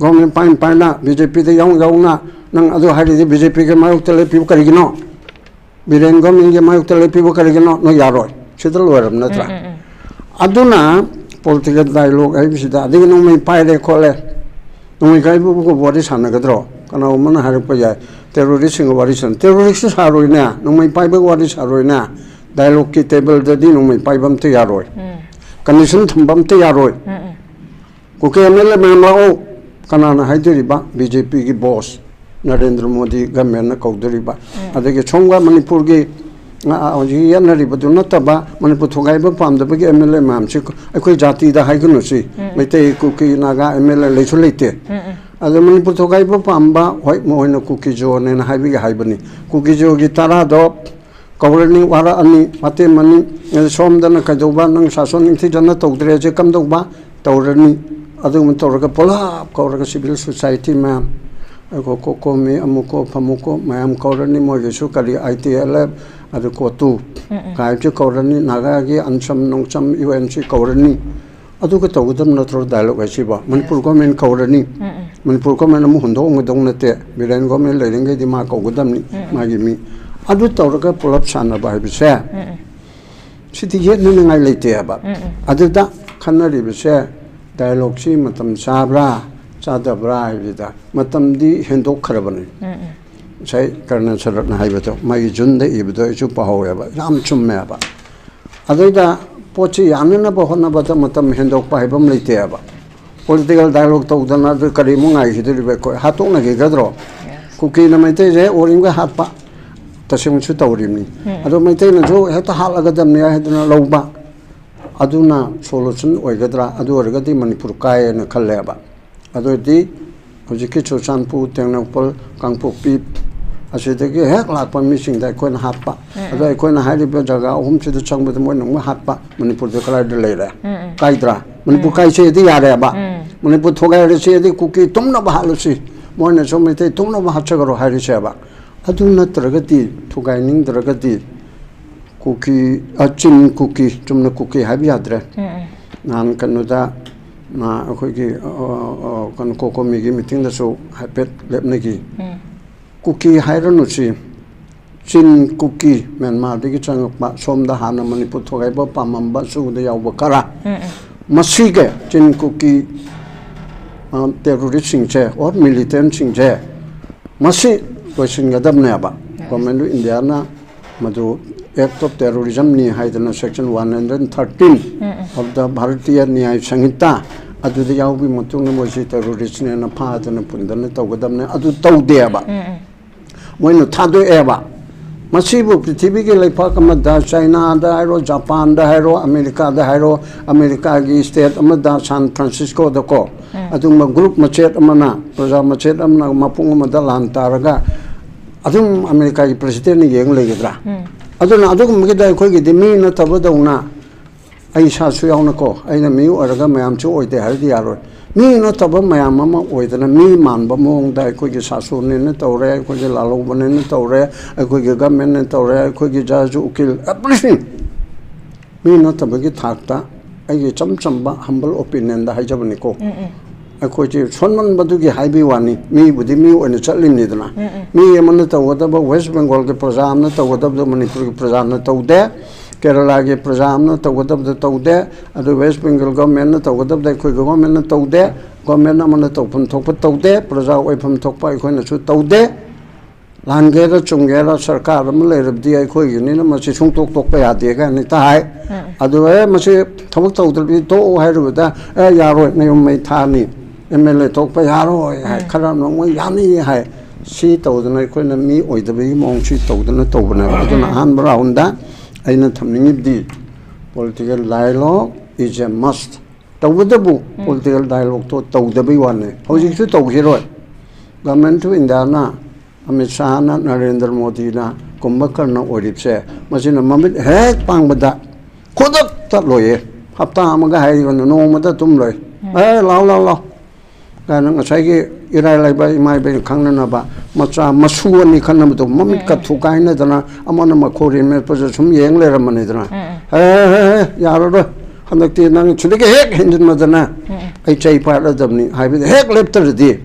ꯒꯣꯔꯃꯦꯟ ꯄꯥꯏꯅ ꯄꯥꯏꯅ, ꯕꯤ ꯖꯦ ꯄꯤꯗ ꯌꯥꯎꯅ ꯌꯥꯎꯅ ꯅꯪ ꯑꯗꯨ ꯍꯥꯏꯔꯤꯗꯤ ꯕꯤ ꯖꯦ ꯄꯤꯒꯤ ꯃꯥꯌꯣꯛꯇ ꯂꯦꯞꯄꯤꯕ ꯀꯔꯤꯒꯤꯅꯣ? ꯕꯤꯔꯦꯟ ꯒꯣꯔꯃꯦꯟꯒꯤ ꯃꯥꯌꯣꯛꯇ ꯂꯦꯞꯄꯤꯕ ꯀꯔꯤꯒꯤꯅꯣ? ꯅꯣꯏ ꯌꯥꯔꯣꯏ꯫ ꯁꯤꯗ ꯂꯣꯏꯔꯕ ꯅꯠꯇ꯭ꯔꯥ? ꯑꯗꯨꯅ ꯄꯣꯂꯤꯇꯤꯀꯦꯜ ꯗꯥꯏꯂꯣꯛ ꯍꯥꯏꯕꯁꯤꯗ ꯑꯗꯒꯤ ꯅꯣꯡꯃꯩ ꯄꯥꯏꯔꯦ ꯈꯣꯠꯂꯦ, ꯅꯣꯡꯃꯩ ꯄꯥꯏꯕꯕꯨ ꯋꯥꯔꯤ ꯁꯥꯟꯅꯒꯗ꯭ꯔꯣ? ꯀꯅꯥꯒꯨꯝꯕꯅ ꯍꯥꯏꯔꯛꯄ ꯌꯥꯏ, ꯇꯦꯔꯣꯔꯤꯁꯁꯤꯡꯒ ꯋꯥꯔꯤ ꯁꯥꯟꯅ, ꯇꯦꯔꯣꯔꯤꯁꯁꯨ ꯁꯥꯔꯣꯏꯅꯦ, ꯅꯣꯡꯃꯩ ꯄꯥꯏꯕꯒ ꯋꯥꯔꯤ ꯁꯥꯔꯣꯏꯅꯦ꯫ ꯗꯥꯏꯂꯣꯒꯀꯤ ꯇꯦꯕꯜꯗꯗꯤ ꯅꯣꯡꯃꯩ ꯄꯥꯏꯕ ꯑꯝꯇ ꯌꯥꯔꯣꯏ, ꯎꯝ꯫ ꯀꯟꯗꯤꯁꯟ ꯊꯝꯕ ꯑꯝꯇ ꯌꯥꯔꯣꯏ꯫ ꯎꯝ, ꯎꯝ꯫ ꯀꯨꯀꯤ ꯑꯦꯝ ꯑꯦꯜ ꯑꯦ ꯃꯌꯥꯝ ꯂꯥꯛꯑꯣ꯫ ꯀꯅꯥꯅ ꯍꯥꯏꯗꯣꯔꯤꯕ? ꯕꯤ ꯖꯦ ꯄꯤꯒꯤ ꯕꯣꯁ ꯅꯔꯦꯟꯗ꯭ꯔ ꯃꯣꯗꯤ ꯒꯃꯦꯟꯅ ꯀꯧꯗꯣꯔꯤꯕ꯫ ꯎꯝ꯫ ꯑꯗꯒꯤ ꯁꯣꯝꯒ ꯃꯅꯤꯄꯨꯔꯒꯤ, ꯑ, ꯑ, ꯍꯧꯖꯤꯛ ꯌꯦꯠꯅꯔꯤꯕꯗꯨ ꯅꯠꯇꯕ, ꯃꯅꯤꯄꯨꯔ ꯊꯨꯒꯥꯏꯕ ꯄꯥꯝꯗꯕꯒꯤ ꯑꯦꯝ ꯑꯦꯜ ꯑꯦ ꯃꯌꯥꯝꯁꯤ ꯑꯩꯈꯣꯏ ꯖꯥꯇꯤꯗ ꯍꯥꯏꯒꯅꯨꯁꯤ꯫ ꯎꯝ꯫ ꯃꯩꯇꯩ, ꯀꯨꯀꯤ, ꯅꯥꯒꯥ ꯑꯦꯝ ꯑꯦꯜ ꯑꯦ ꯂꯩꯁꯨ ꯂꯩꯇꯦ꯫ ꯎꯝ, ꯎꯝ꯫ ꯑꯗ ꯃꯅꯤꯄꯨꯔ ꯊꯨꯒꯥꯏꯕ ꯄꯥꯝꯕ, ꯍꯣꯏ, ꯃꯈꯣꯏꯅ ꯀꯨꯀꯤ ꯖꯣꯅꯦꯅ ꯍꯥꯏꯕꯒꯤ ꯍꯥꯏꯕꯅꯤ꯫ ꯀꯨꯀꯤ ꯖꯣꯒꯤ ꯇꯔꯥꯗꯣ ꯀꯧꯔꯅꯤ, ꯋꯥꯔꯛꯑꯅꯤ, ꯋꯥꯇꯦꯝꯃꯅꯤ꯫ ꯑꯗ ꯁꯣꯝꯗꯅ ꯀꯩꯗꯧꯕ, ꯅꯪ ꯁꯥꯁꯣꯟ ꯅꯤꯡꯊꯤꯖꯅ ꯇꯧꯗ꯭ꯔꯦꯁꯦ ꯀꯝꯗꯧꯕ? ꯇꯧꯔꯅꯤ꯫ ꯑꯗꯨꯒꯨꯝꯕ ꯇꯧꯔꯒ ꯄꯨꯂꯞ ꯀꯧꯔꯒ ꯁꯤꯚꯤꯜ ꯁꯣꯁꯥꯏꯇꯤ ꯃꯌꯥꯝ, ꯑꯩꯈꯣꯏ ꯀꯣꯀꯣꯃꯤ, ꯑꯃꯨꯛꯀꯣ ꯐꯃꯨꯀꯣ ꯃꯌꯥꯝ ꯀꯧꯔꯅꯤ꯫ ꯃꯣꯏꯒꯤꯁꯨ ꯀꯔꯤ ꯑꯥꯏ ꯇꯤ ꯑꯦꯜ ꯑꯦꯐ, ꯑꯗꯨ ꯀꯣꯇꯨ ꯎꯝ, ꯎꯝ꯫ ꯀꯥꯏꯕꯁꯨ ꯀꯧꯔꯅꯤ, ꯅꯥꯒꯥꯒꯤ ꯑꯟꯁꯝ ꯅꯣꯡꯆꯝ ꯌꯨ ꯑꯦꯟ ꯁꯤ ꯀꯧꯔꯅꯤ꯫ ꯑꯗꯨꯒ ꯇꯧꯒꯗꯕ ꯅꯠꯇ꯭ꯔꯣ ꯗꯥꯏꯂꯣꯒ ꯍꯥꯏꯁꯤꯕꯣ? ꯃꯅꯤꯄꯨꯔ ꯒꯣꯔꯃꯦꯟ ꯀꯧꯔꯅꯤ꯫ ꯎꯝ, ꯎꯝ꯫ ꯃꯅꯤꯄꯨꯔ ꯒꯣꯔꯃꯦꯟ ꯑꯃꯨꯛ ꯍꯨꯟꯗꯣꯛꯑꯝꯒꯗꯧ ꯅꯠꯇꯦ꯫ ꯕꯤꯔꯦꯟ ꯒꯣꯔꯃꯦꯟ ꯂꯩꯔꯤꯉꯩꯗꯤ ꯃꯥ ꯀꯧꯒꯗꯕꯅꯤ, ꯎꯝ, ꯎꯝ꯫ ꯃꯥꯒꯤ ꯃꯤ꯫ ꯑꯗꯨ ꯇꯧꯔꯒ ꯄꯨꯂꯞ ꯁꯥꯟꯅꯕ ꯍꯥꯏꯕꯁꯦ, ꯎꯝ, ꯎꯝ꯫ ꯁꯤꯗꯤ ꯌꯦꯠꯅꯅꯤꯡꯉꯥꯏ ꯂꯩꯇꯦ ꯍꯥꯏꯕ꯫ ꯎꯝ, ꯎꯝ꯫ ꯑꯗꯨꯗ ꯈꯟꯅꯔꯤꯕꯁꯦ, ꯗꯥꯏꯂꯣꯒꯁꯤ ꯃꯇꯝ ꯆꯥꯕ꯭ꯔꯥ ꯆꯥꯗꯕ꯭ꯔꯥ ꯍꯥꯏꯕꯁꯤꯗ ꯃꯇꯝꯗꯤ ꯍꯦꯟꯗꯣꯛꯈ꯭ꯔꯕꯅꯤ꯫ ꯎꯝ, ꯎꯝ꯫ ꯉꯁꯥꯏ ꯀꯔꯅ ꯁꯔꯠꯅ ꯍꯥꯏꯕꯗꯣ, ꯃꯥꯒꯤ ꯖꯨꯟꯗ ꯏꯕꯗꯣ ꯑꯩꯁꯨ ꯄꯥꯍꯧꯋꯦꯕ, ꯌꯥꯝ ꯆꯨꯝꯃꯦꯕ꯫ ꯑꯗꯩꯗ ꯄꯣꯠꯁꯤ ꯌꯥꯅꯅꯕ ꯍꯣꯠꯅꯕꯗ ꯃꯇꯝ ꯍꯦꯟꯗꯣꯛꯄ ꯍꯥꯏꯕ ꯑꯃ ꯂꯩꯇꯦꯕ꯫ ꯄꯣꯂꯤꯇꯤꯀꯦꯜ ꯗꯥꯏꯂꯣꯒ ꯇꯧꯗꯅ ꯑꯗꯨ ꯀꯔꯤꯃꯨꯛ ꯉꯥꯏꯈꯤꯗꯣꯔꯤꯕ? ꯑꯩꯈꯣꯏ ꯍꯥꯠꯇꯣꯛꯅꯈꯤꯒꯗ꯭ꯔꯣ? ꯌꯦꯁ꯫ ꯀꯨꯀꯤꯅ ꯃꯩꯇꯩꯁꯦ ꯑꯣꯔꯤꯡꯒ ꯍꯥꯠꯄ ꯇꯁꯦꯡꯅꯁꯨ ꯇꯧꯔꯤꯕꯅꯤ꯫ ꯎꯝ꯫ ꯑꯗꯣ ꯃꯩꯇꯩꯅꯁꯨ ꯍꯦꯛꯇ ꯍꯥꯠꯂꯒꯗꯕꯅꯤ ꯍꯥꯏꯗꯅ ꯂꯧꯕ, ꯑꯗꯨꯅ ꯁꯣꯂꯨꯁꯟ ꯑꯣꯏꯒꯗ꯭ꯔꯥ? ꯑꯗꯨ ꯑꯣꯏꯔꯒꯗꯤ ꯃꯅꯤꯄꯨꯔ ꯀꯥꯏꯌꯦꯅ ꯈꯜꯂꯦꯕ꯫ ꯑꯗꯨ ꯑꯣꯏꯔꯗꯤ ꯍꯧꯖꯤꯛꯀꯤ ꯆꯨꯔꯆꯥꯟꯄꯨꯔ, ꯇꯦꯡꯅꯧꯄꯜ, ꯀꯥꯡꯄꯣꯛꯄꯤ, ꯑꯁꯤꯗꯒꯤ ꯍꯦꯛ ꯂꯥꯛꯄ ꯃꯤꯁꯤꯡꯗ ꯑꯩꯈꯣꯏꯅ ꯍꯥꯠꯄ꯫ ꯎꯝ, ꯑꯗꯣ ꯎꯝ꯫ ꯑꯩꯈꯣꯏꯅ ꯍꯥꯏꯔꯤꯕ ꯖꯒꯥ ꯑꯍꯨꯝꯁꯤꯗ ꯆꯪꯕꯗ ꯃꯣꯏꯅ ꯑꯃꯨꯛ ꯍꯥꯠꯄ꯫ ꯃꯅꯤꯄꯨꯔꯗ ꯀꯗꯥꯏꯗ ꯂꯩꯔꯦ? ꯎꯝ, ꯎꯝ꯫ ꯀꯥꯏꯗ꯭ꯔꯥ? ꯃꯅꯤꯄꯨꯔ ꯎꯝ꯫ ꯀꯥꯏꯁꯦꯗꯤ ꯌꯥꯔꯦꯕ꯫ ꯎꯝ꯫ ꯃꯅꯤꯄꯨꯔ ꯊꯨꯒꯥꯏꯔꯁꯦꯗꯤ ꯀꯨꯀꯤ ꯇꯨꯝꯅꯕ ꯍꯥꯠꯂꯁꯤ, ꯃꯣꯏꯅꯁꯨ ꯃꯩꯇꯩ ꯇꯨꯝꯅꯕ ꯍꯥꯠꯆꯈ꯭ꯔꯣ ꯍꯥꯏꯔꯤꯁꯦꯕ꯫ ꯑꯗꯨ ꯅꯠꯇ꯭ꯔꯒꯗꯤ, ꯊꯨꯒꯥꯏꯅꯤꯡꯗ꯭ꯔꯒꯗꯤ, ꯀꯨꯀꯤ, ꯑ, ꯆꯤꯟ ꯀꯨꯀꯤ, ꯆꯨꯝꯅ ꯀꯨꯀꯤ ꯍꯥꯏꯕ ꯌꯥꯗ꯭ꯔꯦ꯫ ꯎꯝ, ꯎꯝ꯫ ꯅꯍꯥꯟ ꯀꯩꯅꯣꯗ, ꯃꯥ, ꯑꯩꯈꯣꯏꯒꯤ, ꯑ, ꯑ, ꯑ, ꯀꯩꯅꯣ, ꯀꯣꯀꯣꯃꯤꯒꯤ ꯃꯤꯇꯤꯡꯗꯁꯨ ꯍꯥꯏꯐꯦꯠ ꯂꯦꯞꯅꯈꯤ꯫ ꯎꯝ꯫ ꯀꯨꯀꯤ ꯍꯥꯏꯔꯅꯨꯁꯤ, ꯆꯤꯟ ꯀꯨꯀꯤ, ꯃ꯭ꯌꯥꯟꯃꯥꯔꯗꯒꯤ ꯆꯪꯉꯛꯄ, ꯁꯣꯝꯗ ꯍꯥꯟꯅ ꯃꯅꯤꯄꯨꯔ ꯊꯣꯒꯥꯏꯕ ꯄꯥꯝꯃꯝꯕ, ꯁꯨꯕꯗ ꯌꯥꯎꯕ ꯈꯔ, ꯎꯝ, ꯎꯝ꯫ ꯃꯁꯤꯒ ꯆꯤꯟ ꯀꯨꯀꯤ ꯇꯦꯔꯣꯔꯤꯁꯁꯤꯡꯁꯦ ꯑꯣꯔ ꯃꯤꯂꯤꯇꯦꯟꯁꯤꯡꯁꯦ ꯃꯁꯤ ꯂꯣꯏꯁꯤꯟꯒꯗꯕꯅꯦꯕ꯫ ꯒꯣꯔꯃꯦꯟ ꯑꯣꯐ ꯏꯟꯗꯤꯌꯥꯅ ꯃꯗꯨ ꯑꯦꯛ ꯑꯣꯐ ꯇꯦꯔꯣꯔꯤꯖꯝꯅꯤ ꯍꯥꯏꯗꯅ section one hundred thirteen of the Bharatiya Nyaya Sanhita ꯑꯗꯨꯗ ꯌꯥꯎꯕꯒꯤ ꯃꯇꯨꯡꯗ ꯃꯣꯏꯁꯤ ꯇꯦꯔꯣꯔꯤꯁꯅꯦꯅ ꯐꯥꯗꯅ ꯄꯨꯟꯗꯅ ꯇꯧꯒꯗꯕꯅꯦ꯫ ꯑꯗꯨ ꯇꯧꯗꯦꯕ꯫ ꯃꯣꯏꯅ ꯊꯥꯗꯣꯛꯑꯦꯕ꯫ ꯃꯁꯤꯕꯨ ꯄ꯭ꯔꯤꯊꯤꯕꯤꯒꯤ ꯂꯩꯄꯥꯛ ꯑꯃꯗ, ꯆꯥꯏꯅꯥꯗ ꯍꯥꯏꯔꯣ, ꯖꯄꯥꯟꯗ ꯍꯥꯏꯔꯣ, ꯑꯃꯦꯔꯤꯀꯥꯗ ꯍꯥꯏꯔꯣ, ꯑꯃꯦꯔꯤꯀꯥꯒꯤ ꯁ꯭ꯇꯦꯠ ꯑꯃꯗ, ꯁꯥꯟ ꯐ꯭ꯔꯥꯟꯁꯤꯁꯀꯣꯗꯀꯣ, ꯑꯗꯨꯒꯨꯝꯕ ꯒ꯭ꯔꯨꯞ ꯃꯆꯦꯠ ꯑꯃꯅ, ꯄ꯭ꯔꯖꯥ ꯃꯆꯦꯠ ꯑꯃꯅ ꯃꯄꯨꯡ ꯑꯃꯗ ꯂꯥꯟ ꯇꯥꯔꯒ ꯑꯗꯨꯝ ꯑꯃꯦꯔꯤꯀꯥꯒꯤ ꯄ꯭ꯔꯁꯤꯗꯦꯟꯠꯅ ꯌꯦꯡ ꯂꯩꯒꯗ꯭ꯔꯥ? ꯑꯗꯨꯅ ꯑꯗꯨꯒꯨꯝꯕꯒꯤꯗ ꯑꯩꯈꯣꯏꯒꯤꯗꯤ ꯃꯤ ꯅꯠꯇꯕꯗꯧꯅ ꯑꯩ ꯏꯁꯥꯁꯨ ꯌꯥꯎꯅꯀꯣ, ꯑꯩꯅ ꯃꯤ ꯑꯣꯏꯔꯒ ꯃꯌꯥꯝꯁꯨ ꯑꯣꯏꯗꯦ ꯍꯥꯏꯔꯗꯤ ꯌꯥꯔꯣꯏ꯫ ꯃꯤ ꯅꯠꯇꯕ ꯃꯌꯥꯝ ꯑꯃ ꯑꯣꯏꯗꯅ ꯃꯤ ꯃꯥꯟꯕ ꯃꯑꯣꯡꯗ ꯑꯩꯈꯣꯏꯒꯤ ꯁꯥꯁꯣꯟꯅꯦꯅ ꯇꯧꯔꯦ, ꯑꯩꯈꯣꯏꯒꯤ ꯂꯥꯜꯍꯧꯕꯅꯦꯅ ꯇꯧꯔꯦ, ꯑꯩꯈꯣꯏꯒꯤ ꯒꯃꯦꯟꯅ ꯇꯧꯔꯦ, ꯑꯩꯈꯣꯏꯒꯤ ꯖꯖ, ꯎꯀꯤꯜ, everything꯫ ꯃꯤ ꯅꯠꯇꯕꯒꯤ ꯊꯥꯛꯇ ꯑꯩꯒꯤ ꯏꯆꯝ ꯆꯝꯕ humble opinionꯗ ꯍꯥꯏꯖꯕꯅꯤꯀꯣ꯫ ꯑꯩꯈꯣꯏꯁꯦ ꯁꯣꯟꯃꯟꯕꯗꯨꯒꯤ ꯍꯥꯏꯕꯒꯤ ꯋꯥꯅꯤ, ꯃꯤꯕꯨꯗꯤ ꯃꯤ ꯑꯣꯏꯅ ꯆꯠꯂꯤꯅꯤꯗꯅ꯫ ꯃꯤ ꯑꯃꯅ ꯇꯧꯒꯗꯕ, ꯋꯦꯁ ꯕꯦꯡꯒꯣꯜꯒꯤ ꯄ꯭ꯔꯖꯥ ꯑꯃꯅ ꯇꯧꯒꯗꯕꯗꯣ ꯃꯅꯤꯄꯨꯔꯒꯤ ꯄ꯭ꯔꯖꯥꯅ ꯇꯧꯗꯦ, ꯀꯦꯔꯂꯥꯒꯤ ꯄ꯭ꯔꯖꯥ ꯑꯃꯅ ꯇꯧꯒꯗꯕꯗꯣ ꯇꯧꯗꯦ, ꯑꯗꯨ ꯋꯦꯁ ꯕꯦꯡꯒꯜ ꯒꯣꯔꯃꯦꯟꯅ ꯇꯧꯒꯗꯕꯗꯣ ꯑꯩꯈꯣꯏ ꯒꯣꯔꯃꯦꯟꯅ ꯇꯧꯗꯦ, ꯒꯣꯔꯃꯦꯟ ꯑꯃꯅ ꯇꯧꯐꯝ ꯊꯣꯛꯄ ꯇꯧꯗꯦ, ꯄ꯭ꯔꯖꯥ ꯑꯣꯏꯐꯝ ꯊꯣꯛꯄ ꯑꯩꯈꯣꯏꯅꯁꯨ ꯇꯧꯗꯦ꯫ ꯂꯥꯟꯒꯦꯔꯥ ꯆꯨꯝꯒꯦꯔꯥ ꯁꯔꯀꯥꯔ ꯑꯃ ꯂꯩꯔꯕꯗꯤ ꯑꯩꯈꯣꯏꯒꯤꯅꯤꯅ ꯃꯁꯤ ꯁꯨꯡꯇꯣꯛ ꯇꯣꯛꯄ ꯌꯥꯗꯦ ꯀꯥꯏꯅ ꯍꯦꯛꯇ ꯍꯥꯏ꯫ ꯑꯗꯨ ꯑꯦ ꯃꯁꯤ ꯊꯕꯛ ꯇꯧꯗ꯭ꯔꯕꯗꯤ ꯇꯣꯛꯎ ꯍꯥꯏꯔꯨꯕꯗ ꯑꯦ ꯌꯥꯔꯣꯏ, ꯅꯌꯨꯝ ꯃꯩ ꯊꯥꯅꯤ, ꯑꯦꯝ ꯑꯦꯜ ꯑꯦ ꯊꯣꯛꯄ ꯌꯥꯔꯣꯏ ꯍꯥꯏ, ꯈꯔ ꯑꯃꯅ ꯑꯃꯨꯛ ꯌꯥꯅꯤ ꯍꯥꯏ꯫ ꯁꯤ ꯇꯧꯗꯅ ꯑꯩꯈꯣꯏꯅ ꯃꯤ ꯑꯣꯏꯗꯕꯒꯤ ꯃꯑꯣꯡ ꯁꯤ ꯇꯧꯗꯅ ꯇꯧꯕꯅꯦꯕ꯫ ꯑꯗꯨꯅ ꯑꯍꯥꯟꯕ ꯔꯥꯎꯟꯗ ꯑꯩꯅ ꯊꯝꯅꯤꯡꯉꯤꯕꯗꯤ political dialogue is a must꯫ ꯇꯧꯕꯇꯕꯨ political dialogueꯇꯣ ꯇꯧꯗꯕꯩ ꯋꯥꯅꯦ꯫ ꯍꯧꯖꯤꯛꯁꯨ ꯇꯧꯈꯤꯔꯣꯏ꯫ Government of Indiaꯅ, ꯑꯃꯤꯠ ꯁꯥꯍꯅ, ꯅꯔꯦꯟꯗ꯭ꯔ ꯃꯣꯗꯤꯅ, ꯀꯨꯝꯚꯀꯔꯅ ꯑꯣꯏꯔꯤꯕꯁꯦ, ꯃꯁꯤꯅ ꯃꯃꯤꯠ ꯍꯦꯛ ꯄꯥꯡꯕꯗ ꯈꯨꯗꯛꯇ ꯂꯣꯏꯌꯦ꯫ ꯍꯞꯇꯥ ꯑꯃꯒ ꯍꯥꯏꯔꯤꯕꯅ ꯅꯣꯡꯃꯗ ꯑꯗꯨꯝ ꯂꯣꯏ꯫ "ꯑꯦ ꯂꯥꯎ ꯂꯥꯎ ꯂꯥꯎ" ꯀꯥꯏꯅ ꯉꯁꯥꯏꯒꯤ ꯏꯔꯥꯏ ꯂꯥꯏꯕ ꯏꯃꯥ ꯏꯕꯦꯟ ꯈꯪꯅꯅꯕ ꯃꯆꯥ ꯃꯁꯨ ꯑꯅꯤ ꯈꯟꯅꯕꯗꯣ ꯃꯃꯤꯠꯀ ꯊꯨꯒꯥꯏꯅꯗꯅ ꯑꯃꯅ ꯃꯈꯣꯔꯤ ꯃꯦꯠꯄꯁꯦ ꯁꯨꯝ ꯌꯦꯡ ꯂꯩꯔꯝꯕꯅꯤꯗꯅ꯫ "ꯍꯦ, ꯍꯦ, ꯍꯦ, ꯌꯥꯔꯔꯣꯏ, ꯍꯟꯗꯛꯇꯤ ꯅꯪ ꯁꯤꯗꯒꯤ ꯍꯦꯛ ꯍꯦꯟꯖꯤꯟꯕꯗꯅ ꯑꯩ ꯆꯩ ꯄꯥꯏꯔꯗꯕꯅꯤ" ꯍꯥꯏꯕꯗꯤ ꯍꯦꯛ ꯂꯦꯞꯇ꯭ꯔꯗꯤ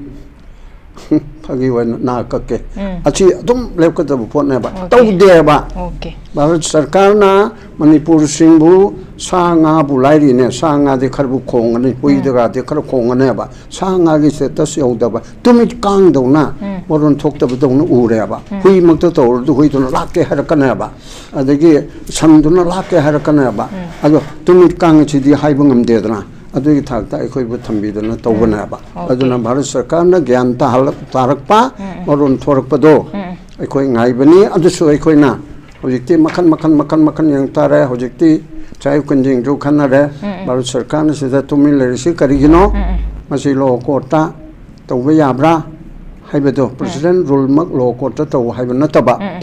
ꯑꯩꯒꯤ ꯑꯣꯏꯅ ꯅꯥ ꯀꯛꯀꯦ꯫ ꯎꯝ꯫ ꯑꯁꯤ ꯑꯗꯨꯝ ꯂꯦꯞꯀꯗꯕ ꯄꯣꯠꯅꯦꯕ꯫ Okay. ꯇꯧꯗꯦꯕ꯫ Okay. ꯚꯥꯔꯠ ꯁꯔꯀꯥꯔꯅ ꯃꯅꯤꯄꯨꯔꯁꯤꯡꯕꯨ ꯁꯥ ꯉꯥꯕꯨ ꯂꯥꯏꯔꯤꯅꯦ, ꯁꯥ ꯉꯥꯗꯤ ꯈꯔꯕꯨ ꯈꯣꯡꯒꯅꯤ, ꯍꯨꯏꯗꯒꯗꯤ ꯈꯔ ꯈꯣꯡꯒꯅꯦꯕ꯫ ꯁꯥ ꯉꯥꯒꯤ status ꯌꯧꯗꯕ, ꯇꯨꯃꯤꯠ ꯀꯥꯡꯗꯧꯅ ꯎꯝ꯫ ꯃꯔꯣꯟ ꯊꯣꯛꯇꯕꯗꯧꯅ ꯎꯔꯦꯕ꯫ ꯎꯝ꯫ ꯍꯨꯏꯃꯛꯇ ꯇꯧꯔꯗꯤ ꯍꯨꯏꯗꯨꯅ ꯂꯥꯛꯀꯦ ꯍꯥꯏꯔꯛꯀꯅꯦꯕ꯫ ꯑꯗꯒꯤ ꯁꯟꯗꯨꯅ ꯂꯥꯛꯀꯦ ꯍꯥꯏꯔꯛꯀꯅꯦꯕ꯫ ꯎꯝ꯫ ꯑꯗꯣ ꯇꯨꯃꯤꯠ ꯀꯥꯡ ꯑꯁꯤꯗꯤ ꯍꯥꯏꯕ ꯉꯝꯗꯦꯗꯅ, ꯑꯗꯨꯒꯤ ꯊꯥꯛꯇ ꯑꯩꯈꯣꯏꯕꯨ ꯊꯝꯕꯤꯗꯅ ꯇꯧꯕꯅꯦꯕ꯫ Okay. ꯑꯗꯨꯅ ꯚꯥꯔꯠ ꯁꯔꯀꯥꯔꯅ ꯒ꯭ꯌꯥꯟ ꯇꯥꯍꯜꯂꯛ-, ꯇꯥꯔꯛꯄ, ꯎꯝ, ꯎꯝ꯫ ꯃꯔꯣꯟ ꯊꯣꯔꯛꯄꯗꯣ ꯎꯝ, ꯎꯝ꯫ ꯑꯩꯈꯣꯏ ꯉꯥꯏꯕꯅꯤ꯫ ꯑꯗꯨꯁꯨ ꯑꯩꯈꯣꯏꯅ ꯍꯧꯖꯤꯛꯇꯤ ꯃꯈꯟ, ꯃꯈꯟ, ꯃꯈꯟ, ꯃꯈꯟ ꯌꯦꯡ ꯇꯥꯔꯦ꯫ ꯍꯧꯖꯤꯛꯇꯤ ꯆꯥꯏ ꯀꯨꯟꯖꯤꯡꯁꯨ ꯈꯟꯅꯔꯦ꯫ ꯎꯝ, ꯎꯝ꯫ ꯚꯥꯔꯠ ꯁꯔꯀꯥꯔꯅ ꯁꯤꯗ ꯇꯨꯃꯤꯟ ꯂꯩꯔꯤꯁꯤ ꯀꯔꯤꯒꯤꯅꯣ? ꯎꯝ, ꯎꯝ꯫ ꯃꯁꯤ law courtꯇ ꯇꯧꯕ ꯌꯥꯕ꯭ꯔꯥ ꯍꯥꯏꯕꯗꯣ, president ruleꯃꯛ law courtꯇ ꯇꯧ ꯍꯥꯏꯕ ꯅꯠꯇꯕ, ꯎꯝ, ꯎꯝ꯫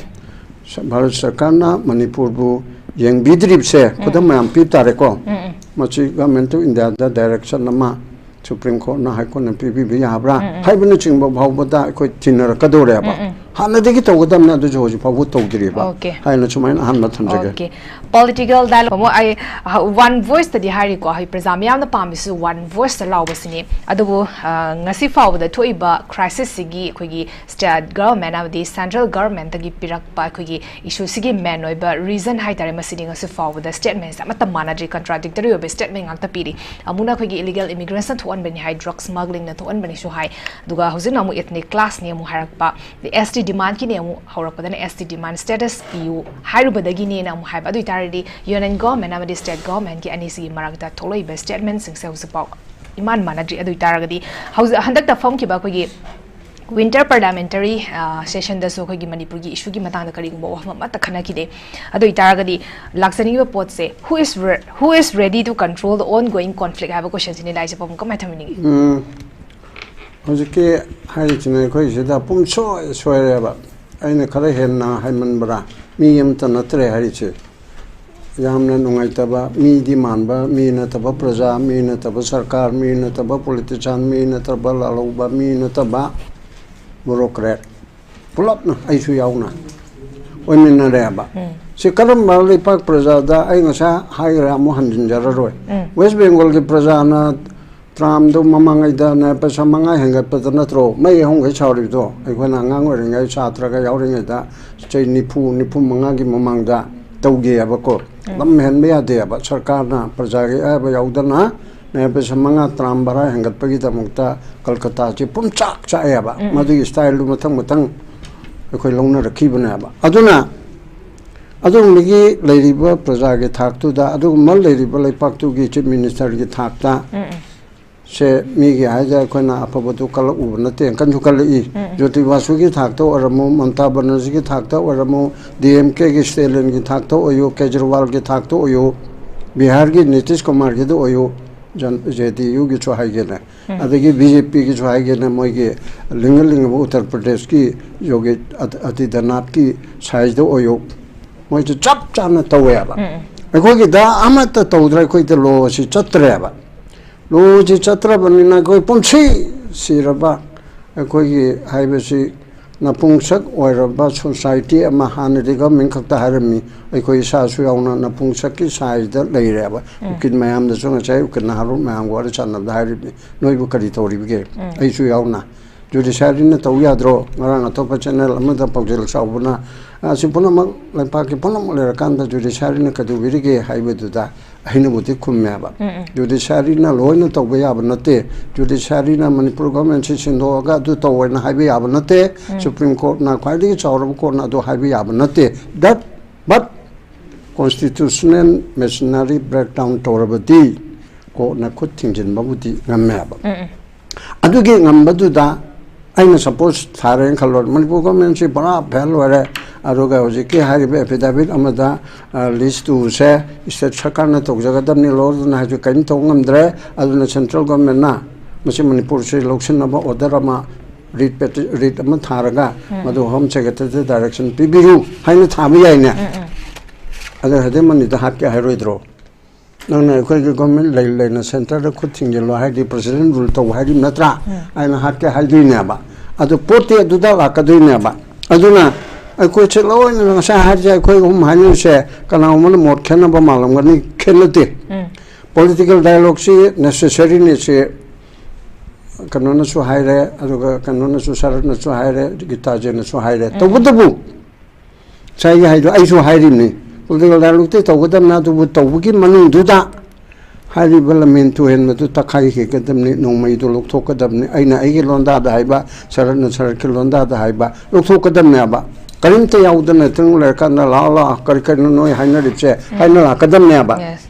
ꯁ-, ꯚꯥꯔꯠ ꯁꯔꯀꯥꯔꯅ ꯃꯅꯤꯄꯨꯔꯕꯨ ꯌꯦꯡꯕꯤꯗ꯭ꯔꯤꯕꯁꯦ ꯈꯨꯗꯝ ꯃꯌꯥꯝ ꯄꯤꯕ ꯇꯥꯔꯦꯀꯣ꯫ ꯎꯝ, ꯎꯝ꯫ ꯃꯁꯤ Government of Indiaꯗ direction ꯑꯃ Supreme Courtꯅ, High Courtꯅ ꯄꯤꯕꯤꯕ ꯌꯥꯕ꯭ꯔꯥ ꯎꯝ, ꯎꯝ꯫ ꯍꯥꯏꯕꯅꯆꯤꯡꯕ ꯐꯥꯎꯕꯗ ꯑꯩꯈꯣꯏ ꯊꯤꯅꯔꯛꯀꯗꯧꯔꯦꯕ꯫ ꯎꯝ, ꯎꯝ꯫ ꯍꯥꯟꯅꯗꯒꯤ ꯇꯧꯒꯗꯕꯅꯦ, ꯑꯗꯨꯁꯨ ꯍꯧꯖꯤꯛ ꯐꯥꯎꯕ ꯇꯧꯗ꯭ꯔꯤꯕ Okay. ꯍꯥꯏꯅ ꯁꯨꯃꯥꯏꯅ ꯑꯍꯥꯟꯕ ꯊꯝꯖꯒꯦ꯫ Okay. Political dialogue ꯑꯃꯨꯛ ꯑꯩ, ꯑ, one voiceꯇꯗꯤ ꯍꯥꯏꯔꯤꯀꯣ, ꯑꯩꯈꯣꯏ ꯄ꯭ꯔꯖꯥ ꯃꯤꯌꯥꯝꯅ ꯄꯥꯝꯃꯤꯁꯨ one voiceꯇ ꯂꯥꯎꯕꯁꯤꯅꯤ꯫ ꯑꯗꯨꯕꯨ, ꯑ, ꯉꯁꯤ ꯐꯥꯎꯕꯗ ꯊꯣꯛꯏꯕ crisisꯁꯤꯒꯤ ꯑꯩꯈꯣꯏꯒꯤ state government ꯑꯃꯗꯤ central governmentꯇꯒꯤ ꯄꯤꯔꯛꯄ ꯑꯩꯈꯣꯏꯒꯤ issueꯁꯤꯒꯤ main ꯑꯣꯏꯕ reason ꯍꯥꯏꯇꯥꯔꯦ, ꯃꯁꯤꯗꯤ ꯉꯁꯤ ꯐꯥꯎꯕꯗ statementꯁꯦ ꯑꯃꯠꯇ ꯃꯥꯟꯅꯗ꯭ꯔꯤ, contradictory ꯑꯣꯏꯕ statement ꯉꯥꯛꯇ ꯄꯤꯔꯤ꯫ ꯑꯃꯨꯛꯅ ꯑꯩꯈꯣꯏꯒꯤ illegal immigrantꯅ ꯊꯣꯛꯍꯟꯕꯅꯤ ꯍꯥꯏ, drug smugglingꯅ ꯊꯣꯛꯍꯟꯕꯅꯤꯁꯨ ꯍꯥꯏ, ꯑꯗꯨꯒ ꯍꯧꯖꯤꯛꯅ ꯑꯃꯨꯛ ethnic clashꯅꯤ ꯑꯃꯨꯛ ꯍꯥꯏꯔꯛꯄ, ꯑꯗꯩ S T demandꯀꯤꯅꯦ ꯑꯃꯨꯛ ꯍꯧꯔꯛꯄꯗꯅ S T demand status ꯄꯤꯌꯨ ꯍꯥꯏꯔꯨꯕꯗꯒꯤꯅꯦꯅ ꯑꯃꯨꯛ ꯍꯥꯏꯕ꯫ ꯑꯗꯨ ꯑꯣꯏꯇꯥꯔꯗꯤ union government ꯑꯃꯗꯤ state governmentꯀꯤ ꯑꯅꯤꯁꯤꯒꯤ ꯃꯔꯛꯇ ꯊꯣꯛꯂꯛꯏꯕ statementꯁꯤꯡꯁꯦ ꯍꯧꯖꯤꯛꯐꯥꯎ ꯏꯃꯥꯟ ꯃꯥꯟꯅꯗ꯭ꯔꯤ꯫ ꯑꯗꯨ ꯑꯣꯏꯇꯥꯔꯒꯗꯤ ꯍꯧꯖꯤꯛ ꯍꯟꯗꯛꯇ ꯐꯝꯈꯤꯕ ꯑꯩꯈꯣꯏꯒꯤ winter parliamentary, ꯑ, sessionꯗꯁꯨ ꯑꯩꯈꯣꯏꯒꯤ ꯃꯅꯤꯄꯨꯔꯒꯤ issueꯒꯤ ꯃꯇꯥꯡꯗ ꯀꯔꯤꯒꯨꯝꯕ ꯋꯥꯐꯝ ꯑꯃꯠꯇ ꯈꯟꯅꯈꯤꯗꯦ꯫ ꯑꯗꯨ ꯑꯣꯏꯇꯥꯔꯒꯗꯤ ꯂꯥꯛꯆꯅꯤꯡꯉꯤꯕ ꯄꯣꯠꯁꯦ, who is re-, who is ready to control the ongoing conflict ꯍꯥꯏꯕ questionꯁꯤꯅꯤ ꯂꯥꯛꯏꯁꯦ꯫ ꯄꯥꯕꯨꯡ, ꯀꯃꯥꯏꯅ ꯊꯝꯕꯤꯅꯤꯡꯉꯤ? ꯎꯝ, ꯍꯧꯖꯤꯛꯀꯤ ꯍꯥꯏꯔꯤꯁꯤꯅ ꯑꯩꯈꯣꯏꯁꯤꯗ ꯄꯨꯝꯁꯣꯏ ꯁꯣꯏꯔꯦꯕ꯫ ꯑꯩꯅ ꯈꯔ ꯍꯦꯟꯅ ꯍꯥꯏꯃꯟꯕ꯭ꯔꯥ? ꯃꯤ ꯑꯃꯠꯇ ꯅꯠꯇ꯭ꯔꯦ ꯍꯥꯏꯔꯤꯁꯦ꯫ ꯌꯥꯝꯅ ꯅꯨꯡꯉꯥꯏꯇꯕ, ꯃꯤꯗꯤ ꯃꯥꯟꯕ, ꯃꯤ ꯅꯠꯇꯕ ꯄ꯭ꯔꯖꯥ, ꯃꯤ ꯅꯠꯇꯕ ꯁꯔꯀꯥꯔ, ꯃꯤ ꯅꯠꯇꯕ politician, ꯃꯤ ꯅꯠꯇꯕ ꯂꯥꯜꯍꯧꯕ, ꯃꯤ ꯅꯠꯇꯕ bureaucrat, ꯄꯨꯂꯞꯅ, ꯑꯩꯁꯨ ꯌꯥꯎꯅ ꯑꯣꯏꯃꯤꯟꯅꯔꯦꯕ꯫ ꯎꯝ꯫ ꯁꯤ ꯀꯔꯝꯕ ꯂꯩꯄꯥꯛ ꯄ꯭ꯔꯖꯥꯗ, ꯑꯩ ꯉꯁꯥꯏ ꯍꯥꯏꯈ꯭ꯔꯦ, ꯑꯃꯨꯛ ꯍꯟꯖꯤꯟꯖꯔꯔꯣꯏ꯫ ꯎꯝ꯫ West Bengalꯒꯤ ꯄ꯭ꯔꯖꯥꯅ ꯇ꯭ꯔꯥꯝꯗꯣ ꯃꯃꯥꯡꯉꯩꯗ ꯅ ꯄꯩꯁꯥ ꯃꯉꯥ ꯍꯦꯟꯒꯠꯄꯗ ꯅꯠꯇ꯭ꯔꯣ ꯃꯩ ꯑꯍꯨꯝꯈꯩ ꯁꯥꯎꯔꯤꯕꯗꯣ? ꯑꯩꯈꯣꯏꯅ ꯑꯉꯥꯡ ꯑꯣꯏꯔꯤꯉꯩ ꯁꯥꯇ꯭ꯔꯒ ꯌꯥꯎꯔꯤꯉꯩꯗ ꯆꯍꯤ ꯅꯤꯐꯨ, ꯅꯤꯐꯨ ꯃꯉꯥꯒꯤ ꯃꯃꯥꯡꯗ ꯇꯧꯒꯤꯑꯕꯀꯣ꯫ ꯎꯝ꯫ ꯂꯝ ꯍꯦꯟꯕ ꯌꯥꯗꯦꯕ꯫ ꯁꯔꯀꯥꯔꯅ ꯄ꯭ꯔꯖꯥꯒꯤ ꯑꯌꯥꯕ ꯌꯥꯎꯗꯅ ꯅ ꯄꯩꯁꯥ ꯃꯉꯥ ꯇ꯭ꯔꯥꯝ ꯚꯔꯥ ꯍꯦꯟꯒꯠꯄꯒꯤꯗꯃꯛꯇ ꯀꯜꯀꯇꯥꯁꯦ ꯄꯨꯝꯆꯥꯛ ꯆꯥꯛꯑꯦꯕ꯫ ꯎꯝ꯫ ꯃꯗꯨꯒꯤ ꯁ꯭ꯇꯥꯏꯜꯗꯨ ꯃꯊꯪ ꯃꯊꯪ ꯑꯩꯈꯣꯏ ꯂꯧꯅꯔꯛꯈꯤꯕꯅꯦꯕ꯫ ꯑꯗꯨꯅ ꯑꯗꯨꯒꯨꯝꯕꯒꯤ ꯂꯩꯔꯤꯕ ꯄ꯭ꯔꯖꯥꯒꯤ ꯊꯥꯛꯇꯨꯗ, ꯑꯗꯨꯒꯨꯝꯕ ꯂꯩꯔꯤꯕ ꯂꯩꯄꯥꯛꯇꯨꯒꯤ ꯆꯤꯐ ꯃꯤꯅꯤꯁꯇꯔꯒꯤ ꯊꯥꯛꯇ ꯎꯝ, ꯎꯝ꯫ ꯁꯦ ꯃꯤꯒꯤ ꯍꯥꯏꯗ ꯑꯩꯈꯣꯏꯅ ꯑꯐꯕꯗꯨ ꯀꯜꯂꯛꯎꯕ ꯅꯠꯇꯦ, ꯀꯟꯁꯨ ꯀꯜꯂꯛꯏ꯫ ꯎꯝ, ꯎꯝ꯫ ꯖꯣꯇꯤ ꯕꯥꯁꯨꯒꯤ ꯊꯥꯛꯇ ꯑꯣꯏꯔꯝꯃꯨ, ꯃꯃꯇꯥ ꯕꯅꯔꯖꯤꯒꯤ ꯊꯥꯛꯇ ꯑꯣꯏꯔꯝꯃꯨ, ꯗꯤ ꯑꯦꯝ ꯀꯦꯒꯤ ꯁ꯭ꯇꯦꯂꯤꯟꯒꯤ ꯊꯥꯛꯇ ꯑꯣꯏꯌꯨ, ꯀꯦꯖꯔꯤꯋꯥꯜꯒꯤ ꯊꯥꯛꯇ ꯑꯣꯏꯌꯨ, ꯕꯤꯍꯥꯔꯒꯤ ꯅꯤꯇꯤꯁ ꯀꯨꯃꯥꯔꯒꯤꯗ ꯑꯣꯏꯌꯨ, ꯖꯦ ꯗꯤ ꯌꯨꯒꯤꯁꯨ ꯍꯥꯏꯒꯦꯅꯦ, ꯎꯝ꯫ ꯑꯗꯒꯤ ꯕꯤ ꯖꯦ ꯄꯤꯒꯤꯁꯨ ꯍꯥꯏꯒꯦꯅꯦ, ꯃꯣꯏꯒꯤ ꯂꯤꯡꯉ ꯂꯤꯡꯉꯕ ꯎꯠꯇꯔ ꯄ꯭ꯔꯗꯦꯁꯀꯤ ꯌꯣꯒꯤ ꯑꯗ-, ꯑꯗꯤꯗ꯭ꯌꯅꯥꯊꯀꯤ ꯁꯥꯏꯖꯇ ꯑꯣꯏꯌꯨ, ꯃꯣꯏꯁꯨ ꯆꯞ ꯆꯥꯅ ꯇꯧꯋꯦꯕ꯫ ꯎꯝ, ꯎꯝ꯫ ꯑꯩꯈꯣꯏꯒꯤꯗ ꯑꯃꯠꯇ ꯇꯧꯗ꯭ꯔꯦ, ꯑꯩꯈꯣꯏꯗ ꯂꯣ ꯑꯁꯤ ꯆꯠꯇ꯭ꯔꯦꯕ꯫ ꯂꯣꯁꯤ ꯆꯠꯇ꯭ꯔꯕꯅꯤꯅ ꯑꯩꯈꯣꯏ ꯄꯨꯟꯁꯤ ꯁꯤꯔꯕ ꯑꯩꯈꯣꯏꯒꯤ ꯍꯥꯏꯕꯁꯤ ꯅꯄꯨꯡꯁꯛ ꯑꯣꯏꯔꯕ ꯁꯣꯁꯥꯏꯇꯤ ꯑꯃ, ꯍꯥꯟꯅꯗꯤ ꯒꯚꯔꯟꯃꯦꯟ ꯈꯛꯇ ꯍꯥꯏꯔꯝꯃꯤ, ꯑꯩꯈꯣꯏ ꯏꯁꯥꯁꯨ ꯌꯥꯎꯅ ꯅꯄꯨꯡꯁꯛꯀꯤ ꯁꯥꯏꯖꯇ ꯂꯩꯔꯦꯕ꯫ ꯎꯝ꯫ ꯎꯀꯤꯜ ꯃꯌꯥꯝꯗꯁꯨ ꯉꯁꯥꯏ ꯎꯀꯤꯜ ꯅꯍꯥꯔꯣꯜ ꯃꯌꯥꯝꯒ ꯋꯥꯔꯤ ꯁꯥꯟꯅꯕꯗ ꯍꯥꯏꯔꯤꯕꯅꯤ, "ꯅꯣꯏꯕꯨ ꯀꯔꯤ ꯇꯧꯔꯤꯕꯒꯦ?" ꯎꯝ꯫ ꯑꯩꯁꯨ ꯌꯥꯎꯅ꯫ ꯖꯨꯗꯤꯁꯤꯌꯥꯔꯤꯅ ꯇꯧ ꯌꯥꯗ꯭ꯔꯣ? ꯉꯔꯥꯡ ꯑꯇꯣꯞꯄ ꯆꯦꯅꯦꯜ ꯑꯃꯗ ꯄꯥꯎꯖꯦꯜ ꯆꯥꯎꯕꯅ, "ꯑꯁꯤ ꯄꯨꯝꯅꯃꯛ ꯂꯩꯄꯥꯛꯀꯤ ꯄꯨꯝꯅꯃꯛ ꯂꯩꯔꯀꯥꯟꯗ ꯖꯨꯗꯤꯁꯤꯌꯥꯔꯤꯅ ꯀꯩꯗꯧꯕꯤꯔꯤꯒꯦ?" ꯍꯥꯏꯕꯗꯨꯗ ꯑꯩꯅꯕꯨꯗꯤ ꯈꯨꯝꯃꯦꯕ꯫ ꯎꯝ, ꯎꯝ꯫ ꯖꯨꯗꯤꯁꯤꯌꯥꯔꯤꯅ ꯂꯣꯏꯅ ꯇꯧꯕ ꯌꯥꯕ ꯅꯠꯇꯦ꯫ ꯖꯨꯗꯤꯁꯤꯌꯥꯔꯤꯅ ꯃꯅꯤꯄꯨꯔ ꯒꯚꯔꯟꯃꯦꯟꯠꯁꯤ ꯁꯤꯟꯗꯣꯛꯑꯒ ꯑꯗꯨ ꯇꯧꯑꯣꯅ ꯍꯥꯏꯕ ꯌꯥꯕ ꯅꯠꯇꯦ꯫ ꯎꯝ꯫ ꯁꯨꯄ꯭ꯔꯤꯝ ꯀꯣꯔꯠꯅ, ꯈ꯭ꯋꯥꯏꯗꯒꯤ ꯆꯥꯎꯔꯕ ꯀꯣꯔꯠꯅ ꯑꯗꯨ ꯍꯥꯏꯕ ꯌꯥꯕ ꯅꯠꯇꯦ꯫ That, but constitutional machinery breakdown ꯇꯧꯔꯕꯗꯤ ꯀꯣꯔꯠꯅ ꯈꯨꯠ ꯊꯤꯡꯖꯤꯟꯕꯕꯨꯗꯤ ꯉꯝꯃꯦꯕ꯫ ꯎꯝ, ꯎꯝ꯫ ꯑꯗꯨꯒꯤ ꯉꯝꯕꯗꯨꯗ ꯑꯩꯅ ꯁꯄꯣꯖ ꯊꯥꯔꯦꯅ ꯈꯜꯂꯣ, ꯃꯅꯤꯄꯨꯔ ꯒꯚꯔꯟꯃꯦꯟꯠꯁꯤ ꯄꯨꯔꯥ ꯐꯦꯜ ꯑꯣꯏꯔꯦ, ꯑꯗꯨꯒ ꯍꯧꯖꯤꯛꯀꯤ ꯍꯥꯏꯔꯤꯕ ꯑꯦꯐꯤꯗꯦꯚꯤꯠ ꯑꯃꯗ, ꯑ, ꯂꯤꯁ ꯇꯨꯁꯦ ꯁ꯭ꯇꯦꯠ ꯁꯔꯀꯥꯔꯅ ꯇꯧꯖꯒꯗꯕꯅꯤ, ꯂꯣꯗꯨꯅ ꯍꯥꯏꯁꯨ ꯀꯔꯤꯝ ꯇꯧꯕ ꯉꯝꯗ꯭ꯔꯦ, ꯑꯗꯨꯅ ꯁꯦꯟꯇ꯭ꯔꯦꯜ ꯒꯚꯔꯟꯃꯦꯟꯠꯅ ꯃꯁꯤ ꯃꯅꯤꯄꯨꯔꯁꯤ ꯂꯧꯁꯤꯟꯅꯕ ꯑꯣꯔꯗꯔ ꯑꯃ, ꯔꯤꯠ ꯄꯦꯇꯤ-, ꯔꯤꯠ ꯑꯃ ꯊꯥꯔꯒ ꯎꯝ꯫ ꯃꯗꯨ ꯍꯣꯝ ꯁꯦꯀ꯭ꯔꯦꯇꯔꯤꯗ ꯗꯥꯏꯔꯦꯛꯁꯟ ꯄꯤꯕꯤꯌꯨ ꯍꯥꯏꯅ ꯊꯥꯕ ꯌꯥꯏꯅꯦ꯫ ꯎꯝ, ꯎꯝ꯫ ꯑꯗꯨ ꯍꯥꯏꯗꯤ ꯃꯅꯤꯗ ꯍꯥꯠꯀꯦ ꯍꯥꯏꯔꯣꯏꯗ꯭ꯔꯣ? ꯅꯪꯅ ꯑꯩꯈꯣꯏꯒꯤ ꯒꯣꯔꯃꯦꯟ ꯂꯩ ꯂꯩꯅ ꯁꯦꯟꯇꯔꯗ ꯈꯨꯠ ꯊꯤꯡꯖꯤꯜꯂꯣ ꯍꯥꯏꯗꯤ ꯄ꯭ꯔꯁꯤꯗꯦꯟ ꯔꯨꯜ ꯇꯧ ꯍꯥꯏꯔꯤꯕ ꯅꯠꯇ꯭ꯔꯥ? ꯎꯝ꯫ ꯑꯩꯅ ꯍꯥꯠꯀꯦ ꯍꯥꯏꯗꯣꯏꯅꯦꯕ꯫ ꯑꯗꯨ ꯄꯣꯠꯇꯤ ꯑꯗꯨꯗ ꯂꯥꯛꯀꯗꯣꯏꯅꯦꯕ꯫ ꯑꯗꯨꯅ ꯑꯩꯈꯣꯏꯁꯦ ꯂꯣꯏꯅ ꯉꯁꯥꯏ ꯍꯥꯏꯔꯤꯁꯦ ꯑꯩꯈꯣꯏ ꯑꯍꯨꯝ ꯍꯥꯏꯅꯔꯤꯁꯦ ꯀꯅꯥꯒꯨꯝꯕꯅ ꯃꯣꯠ ꯈꯦꯠꯅꯕ ꯃꯥꯜꯂꯝꯒꯅꯤ, ꯈꯦꯠꯅꯗꯦ꯫ ꯎꯝ꯫ ꯄꯣꯂꯤꯇꯤꯀꯦꯜ ꯗꯥꯏꯂꯣꯒꯁꯤ ꯅꯦꯁꯦꯁꯔꯤꯅꯤ꯫ ꯁꯤ ꯀꯩꯅꯣꯅꯁꯨ ꯍꯥꯏꯔꯦ, ꯑꯗꯨꯒ ꯀꯩꯅꯣꯅꯁꯨ, ꯁꯔꯠꯅꯁꯨ ꯍꯥꯏꯔꯦ, ꯒꯤꯇꯥꯖꯦꯅꯁꯨ ꯍꯥꯏꯔꯦ꯫ ꯎꯝ꯫ ꯇꯧꯕꯇꯕꯨ ꯉꯁꯥꯏꯒꯤ ꯍꯥꯏꯗꯣ ꯑꯩꯁꯨ ꯍꯥꯏꯔꯤꯕꯅꯤ, ꯄꯣꯂꯤꯇꯤꯀꯦꯜ ꯗꯥꯏꯂꯣꯒꯇꯤ ꯇꯧꯒꯗꯕꯅꯤ, ꯑꯗꯨꯕꯨ ꯇꯧꯕꯒꯤ ꯃꯅꯨꯡꯗꯨꯗ ꯍꯥꯏꯔꯤꯕ ꯂꯝꯃꯦꯟ ꯇꯨꯍꯦꯟꯕꯗꯨ ꯇꯛꯈꯥꯏꯈꯤꯒꯗꯕꯅꯤ, ꯅꯣꯡꯃꯩꯗꯨ ꯂꯧꯊꯣꯛꯀꯗꯕꯅꯤ, ꯑꯩꯅ ꯑꯩꯒꯤ ꯂꯣꯟꯗꯥꯗ ꯍꯥꯏꯕ, ꯁꯔꯠꯅ ꯁꯔꯠꯀꯤ ꯂꯣꯟꯗꯥꯗ ꯍꯥꯏꯕ ꯂꯧꯊꯣꯛꯀꯗꯕꯅꯦꯕ꯫ ꯀꯔꯤꯝꯇ ꯌꯥꯎꯗꯅ ꯇꯨꯡ ꯂꯩꯔꯀꯥꯟꯗ "ꯂꯥꯛꯑꯣ, ꯂꯥꯛꯑꯣ, ꯀꯔꯤ ꯀꯔꯤꯅꯣ ꯅꯣꯏ ꯍꯥꯏꯅꯔꯤꯕꯁꯦ?" ꯎꯝ꯫ ꯍꯥꯏꯅ ꯂꯥꯛꯀꯗꯕꯅꯦꯕ꯫ Yes.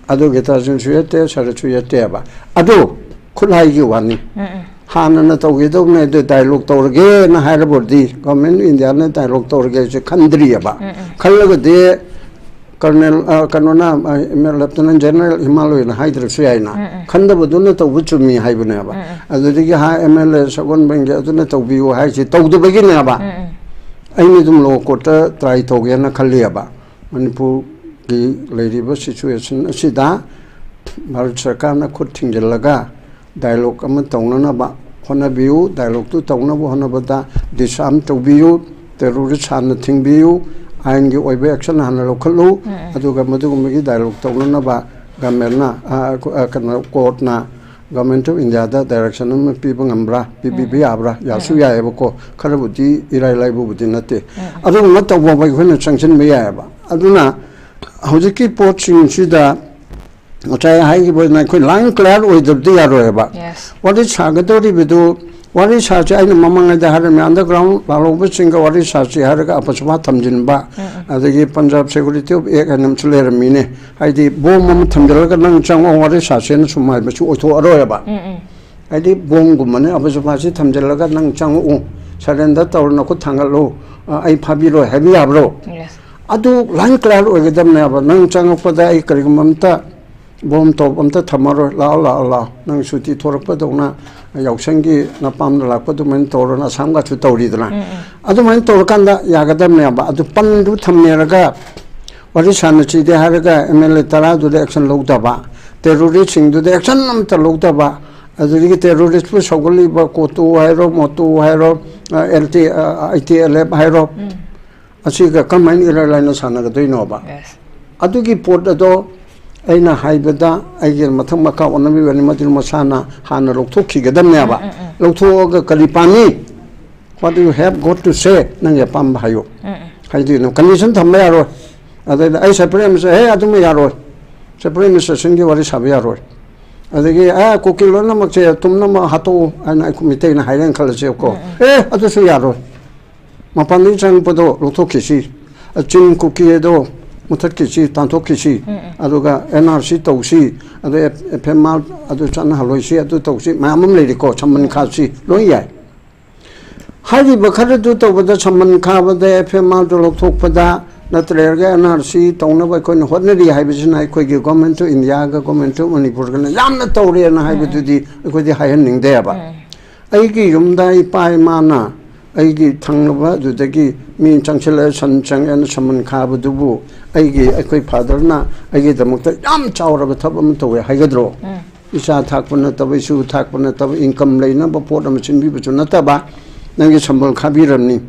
ꯑꯗꯨ ꯒꯤꯇꯥꯖꯦꯟꯁꯨ ꯌꯦꯠꯇꯦ, ꯁꯔꯠꯁꯨ ꯌꯦꯠꯇꯦꯕ꯫ ꯑꯗꯨ ꯈꯨꯠꯂꯥꯏꯒꯤ ꯋꯥꯅꯤ꯫ ꯎꯝ, ꯎꯝ꯫ ꯍꯥꯟꯅꯅ ꯇꯧꯒꯦ ꯇꯧꯕꯅꯦ, ꯑꯗꯨ ꯗꯥꯏꯂꯣꯒ ꯇꯧꯔꯒꯦꯅ ꯍꯥꯏꯔꯕꯗꯤ, ꯒꯣꯔꯃꯦꯟ ꯑꯣꯐ ꯏꯟꯗꯤꯌꯥꯅ ꯗꯥꯏꯂꯣꯒ ꯇꯧꯔꯒꯦ ꯍꯥꯏꯁꯦ ꯈꯟꯗ꯭ꯔꯤꯑꯕ꯫ ꯎꯝ, ꯎꯝ꯫ ꯈꯜꯂꯒꯗꯤ ꯀꯔꯅꯦꯜ, ꯑ, ꯀꯩꯅꯣꯅ, ꯑ, ꯂꯦꯐꯇꯤꯅꯦꯟ ꯖꯦꯅꯔꯦꯜ ꯏꯃꯥ ꯂꯣꯏꯅ ꯍꯥꯏꯗ꯭ꯔꯁꯨ ꯌꯥꯏꯅ꯫ ꯎꯝ, ꯎꯝ꯫ ꯈꯟꯗꯕꯗꯨꯅ ꯇꯧꯕ ꯆꯨꯝꯃꯤ ꯍꯥꯏꯕꯅꯦꯕ꯫ ꯎꯝ, ꯎꯝ꯫ ꯑꯗꯨꯗꯒꯤ ꯍꯥ, ꯑꯦꯝ ꯑꯦꯜ ꯑꯦ ꯁꯒꯣꯜꯕꯟꯒꯤ ꯑꯗꯨꯅ ꯇꯧꯕꯤꯌꯨ ꯍꯥꯏꯁꯦ ꯇꯧꯗꯕꯒꯤꯅꯦꯕ꯫ ꯎꯝ, ꯎꯝ꯫ ꯑꯩꯅ ꯑꯗꯨꯝ ꯂꯣ ꯀꯣꯔꯠꯇ ꯇ꯭ꯔꯥꯏ ꯇꯧꯒꯦꯅ ꯈꯜꯂꯤꯑꯕ꯫ ꯃꯅꯤꯄꯨꯔꯒꯤ ꯂꯩꯔꯤꯕ ꯁꯤꯆꯨꯋꯦꯁꯟ ꯑꯁꯤꯗ ꯚꯥꯔꯠ ꯁꯔꯀꯥꯔꯅ ꯈꯨꯠ ꯊꯤꯡꯖꯤꯜꯂꯒ ꯗꯥꯏꯂꯣꯒ ꯑꯃ ꯇꯧꯅꯅꯕ ꯍꯣꯠꯅꯕꯤꯌꯨ꯫ ꯗꯥꯏꯂꯣꯒꯇꯨ ꯇꯧꯅꯕ ꯍꯣꯠꯅꯕꯗ ꯗꯤꯁꯑꯥꯔꯝ ꯇꯧꯕꯤꯌꯨ, ꯇꯦꯔꯣꯔꯤꯁ ꯍꯥꯟꯅ ꯊꯤꯡꯕꯤꯌꯨ, ꯑꯥꯏꯟꯒꯤ ꯑꯣꯏꯕ ꯑꯦꯛꯁꯟ ꯍꯥꯟꯅ ꯂꯧꯈꯠꯂꯨ꯫ ꯎꯝ, ꯎꯝ꯫ ꯑꯗꯨꯒ ꯃꯗꯨꯒꯨꯝꯕꯒꯤ ꯗꯥꯏꯂꯣꯒ ꯇꯧꯅꯅꯕ ꯒꯃꯦꯟꯅ, ꯑ, ꯑ, ꯀꯩꯅꯣ, ꯀꯣꯔꯠꯅ, Government of Indiaꯗ ꯗꯥꯏꯔꯦꯛꯁꯟ ꯑꯃ ꯄꯤꯕ ꯉꯝꯕ꯭ꯔꯥ, ꯄꯤꯕꯤꯕ ꯎꯝ, ꯎꯝ꯫ ꯌꯥꯕ꯭ꯔꯥ? ꯌꯥꯁꯨ ꯎꯝ, ꯎꯝ꯫ ꯌꯥꯏꯑꯕꯀꯣ, ꯈꯔꯕꯨꯗꯤ ꯏꯔꯥꯏ ꯂꯥꯏꯕꯕꯨꯗꯤ ꯅꯠꯇꯦ꯫ ꯎꯝ, ꯎꯝ꯫ ꯑꯗꯨꯒꯨꯝꯕ ꯇꯧꯕ ꯑꯩꯈꯣꯏꯅ ꯆꯪꯁꯤꯟꯕ ꯌꯥꯏꯑꯕ꯫ ꯑꯗꯨꯅ ꯍꯧꯖꯤꯛꯀꯤ ꯄꯣꯠꯁꯤꯡꯁꯤꯗ ꯉꯁꯥꯏ ꯍꯥꯏꯈꯤꯕ ꯑꯣꯏꯅ ꯑꯩꯈꯣꯏ ꯂꯥꯏꯟ ꯀ꯭ꯂꯤꯌꯥꯔ ꯑꯣꯏꯗꯕꯗꯤ ꯌꯥꯔꯣꯏꯕ꯫ Yes. ꯋꯥꯔꯤ ꯁꯥꯒꯗꯧꯔꯤꯕꯗꯨ, ꯋꯥꯔꯤ ꯁꯥꯁꯤ, ꯑꯩꯅ ꯃꯃꯥꯡꯉꯩꯗ ꯍꯥꯏꯔꯝꯃꯤ, ꯑꯟꯗꯔꯒ꯭ꯔꯥꯎꯟ ꯂꯥꯜꯍꯧꯕꯁꯤꯡꯒ ꯋꯥꯔꯤ ꯁꯥꯁꯤ ꯍꯥꯏꯔꯒ ꯑꯄꯁꯨꯄꯥ ꯊꯝꯖꯤꯟꯕ, ꯎꯝ, ꯎꯝ꯫ ꯑꯗꯒꯤ Punjab Security of Act ꯍꯥꯏꯅ ꯑꯃꯁꯨ ꯂꯩꯔꯝꯃꯤꯅꯦ꯫ ꯍꯥꯏꯗꯤ ꯕꯣꯝ ꯑꯃ ꯊꯝꯖꯤꯜꯂꯒ "ꯅꯪ ꯆꯪꯉꯣ, ꯋꯥꯔꯤ ꯁꯥꯁꯦꯅ" ꯁꯨꯝ ꯍꯥꯏꯕꯁꯨ ꯑꯣꯏꯊꯣꯛꯑꯔꯣꯏꯕ꯫ ꯎꯝ, ꯎꯝ꯫ ꯍꯥꯏꯗꯤ ꯕꯣꯝꯒꯨꯝꯕꯅꯦ, ꯑꯄꯁꯨꯄꯥꯁꯤ ꯊꯝꯖꯤꯜꯂꯒ "ꯅꯪ ꯆꯪꯉꯛꯎ, ꯁꯔꯦꯟꯗꯔ ꯇꯧꯔꯣ, ꯅꯈꯨꯠ ꯊꯥꯡꯒꯠꯂꯨ, ꯑ, ꯑꯩ ꯐꯥꯕꯤꯔꯣꯏ" ꯍꯥꯏꯕ ꯌꯥꯕ꯭ꯔꯣ? Yes. ꯑꯗꯨ ꯂꯥꯏꯟ ꯀ꯭ꯂꯤꯌꯥꯔ ꯑꯣꯏꯒꯗꯕꯅꯦꯕ꯫ ꯅꯪ ꯆꯪꯉꯛꯄꯗ ꯑꯩ ꯀꯔꯤꯒꯨꯝꯕ ꯑꯝꯇ ꯕꯣꯝ ꯇꯣꯞ ꯑꯝꯇ ꯊꯝꯃꯔꯣꯏ, "ꯂꯥꯛꯑꯣ, ꯂꯥꯛꯑꯣ, ꯂꯥꯛꯑꯣ, ꯅꯪ ꯁꯨꯇꯤ ꯊꯣꯔꯛꯄꯗꯧꯅ ꯌꯥꯎꯁꯪꯒꯤ ꯅꯄꯥꯝꯗ ꯂꯥꯛꯄ ꯑꯗꯨꯃꯥꯏꯅ ꯇꯧꯔꯣꯅ" ꯑꯁꯥꯝꯒꯁꯨ ꯇꯧꯔꯤꯗꯅ꯫ ꯎꯝ, ꯎꯝ꯫ ꯑꯗꯨꯃꯥꯏꯅ ꯇꯧꯔꯀꯥꯟꯗ ꯌꯥꯒꯗꯕꯅꯦꯕ꯫ ꯑꯗꯨ ꯄꯟꯗꯨ ꯊꯝꯅꯔꯒ ꯋꯥꯔꯤ ꯁꯥꯟꯅꯁꯤꯗꯤ ꯍꯥꯏꯔꯒ ꯑꯦꯝ ꯑꯦꯜ ꯑꯦ ꯇꯔꯥꯗꯨꯗ ꯑꯦꯛꯁꯟ ꯂꯧꯗꯕ, ꯇꯦꯔꯣꯔꯤꯁꯁꯤꯡꯗꯨꯗ ꯑꯦꯛꯁꯟ ꯑꯝꯇ ꯂꯧꯗꯕ, ꯑꯗꯨꯗꯒꯤ ꯇꯦꯔꯣꯔꯤꯁꯄꯨ ꯁꯧꯒꯠꯂꯤꯕ ꯀꯣꯇꯨ ꯍꯥꯏꯔꯣ, ꯃꯣꯇꯨ ꯍꯥꯏꯔꯣ, ꯑ, ꯑꯦꯜ ꯇꯤ, ꯑ, ꯑꯥꯏ ꯇꯤ ꯑꯦꯜ ꯑꯦꯐ ꯍꯥꯏꯔꯣ, ꯎꯝ꯫ ꯑꯁꯤꯒ ꯀꯔꯝꯍꯥꯏꯅ ꯏꯔꯥꯏ ꯂꯥꯏꯅ ꯁꯥꯟꯅꯒꯗꯣꯏꯅꯣꯕ? Yes. ꯑꯗꯨꯒꯤ ꯄꯣꯠ ꯑꯗꯣ ꯑꯩꯅ ꯍꯥꯏꯕꯗ ꯑꯩꯒꯤ ꯃꯊꯛ ꯃꯈꯥ ꯑꯣꯟꯅꯕꯤꯕꯅꯤ, ꯃꯗꯨ ꯃꯁꯥꯅ ꯍꯥꯟꯅ ꯂꯧꯊꯣꯛꯈꯤꯒꯗꯕꯅꯦꯕ꯫ ꯎꯝ, ꯎꯝ, ꯎꯝ꯫ ꯂꯧꯊꯣꯛꯑꯒ ꯀꯔꯤ ꯄꯥꯝꯃꯤ? What do you have got to say? ꯅꯪꯒꯤ ꯑꯄꯥꯝꯕ ꯍꯥꯏꯌꯨ꯫ ꯎꯝ, ꯎꯝ꯫ ꯍꯥꯏꯗꯣꯏꯅꯣ, condition ꯊꯝꯕ ꯌꯥꯔꯣꯏ꯫ ꯑꯗꯩꯗ ꯑꯩ separate administration, ꯍꯦ, ꯑꯗꯨꯃ ꯌꯥꯔꯣꯏ, separate administrationꯒꯤ ꯋꯥꯔꯤ ꯁꯥꯕ ꯌꯥꯔꯣꯏ꯫ ꯑꯗꯒꯤ ꯑꯦ, ꯀꯨꯀꯤ ꯂꯣꯏꯅꯃꯛꯁꯦ ꯇꯨꯝꯅꯃꯛ ꯍꯥꯠꯇꯣꯛꯎ ꯍꯥꯏꯅ ꯑꯩꯈꯣꯏ ꯃꯤꯇꯩꯅ ꯍꯥꯏꯔꯦꯅ ꯈꯜꯂꯁꯦꯕꯀꯣ꯫ ꯎꯝ, ꯎꯝ꯫ ꯑꯦ, ꯑꯗꯨꯁꯨ ꯌꯥꯔꯣꯏ꯫ ꯃꯄꯥꯟꯗꯒꯤ ꯆꯪꯉꯛꯄꯗꯣ ꯂꯧꯊꯣꯛꯈꯤꯁꯤ, ꯆꯤꯡ ꯀꯨꯀꯤ ꯑꯗꯣ ꯃꯨꯊꯠꯈꯤꯁꯤ, ꯇꯥꯟꯊꯣꯛꯈꯤꯁꯤ꯫ ꯎꯝ, ꯎꯝ꯫ ꯑꯗꯨꯒ NRC ꯇꯧꯁꯤ, ꯑꯗ FMR ꯑꯗꯨ ꯆꯠꯅꯍꯜꯂꯣꯏꯁꯤ, ꯑꯗꯨ ꯇꯧꯁꯤ, ꯃꯌꯥꯝ ꯑꯃ ꯂꯩꯔꯤꯀꯣ, ꯁꯃꯟ ꯈꯥꯁꯤ, ꯂꯣꯏ ꯌꯥꯏ꯫ ꯍꯥꯏꯔꯤꯕ ꯈꯔꯗꯨ ꯇꯧꯕꯗ, ꯁꯃꯟ ꯈꯥꯕꯗ, FMRꯗꯨ ꯂꯧꯊꯣꯛꯄꯗ, ꯅꯠꯇ꯭ꯔꯒ NRC ꯇꯧꯅꯕ ꯑꯩꯈꯣꯏꯅ ꯍꯣꯠꯅꯔꯤ ꯍꯥꯏꯕꯁꯤꯅ ꯑꯩꯈꯣꯏꯒꯤ Government of Indiaꯒ Government of ꯃꯅꯤꯄꯨꯔꯒꯅ ꯌꯥꯝꯅ ꯇꯧꯔꯦꯅ ꯍꯥꯏꯕꯗꯨꯗꯤ ꯑꯩꯈꯣꯏꯗꯤ ꯍꯥꯏꯍꯟꯅꯤꯡꯗꯦꯕ꯫ ꯎꯝ꯫ ꯑꯩꯒꯤ ꯌꯨꯝꯗ ꯏꯄꯥ ꯏꯃꯥꯅ ꯑꯩꯒꯤ ꯊꯪꯅꯕ ꯑꯗꯨꯗꯒꯤ ꯃꯤ ꯆꯪꯁꯤꯜꯂꯒ ꯁꯟ ꯆꯪꯉꯦꯅ ꯁꯃꯟ ꯈꯥꯕꯗꯨꯕꯨ ꯑꯩꯒꯤ, ꯑꯩꯈꯣꯏ fatherꯅ ꯑꯩꯒꯤꯗꯃꯛꯇ ꯌꯥꯝ ꯆꯥꯎꯔꯕ ꯊꯕꯛ ꯑꯃ ꯇꯧꯋꯦ ꯍꯥꯏꯒꯗ꯭ꯔꯣ? ꯎꯝ꯫ ꯏꯆꯥ ꯊꯥꯛꯄ ꯅꯠꯇꯕ, ꯏꯁꯨ ꯊꯥꯛꯄ ꯅꯠꯇꯕ, income ꯂꯩꯅꯕ ꯄꯣꯠ ꯑꯃ ꯁꯤꯟꯕꯤꯕꯁꯨ ꯅꯠꯇꯕ, ꯅꯪꯒꯤ ꯁꯝꯕꯜ ꯈꯥꯕꯤꯔꯝꯅꯤ꯫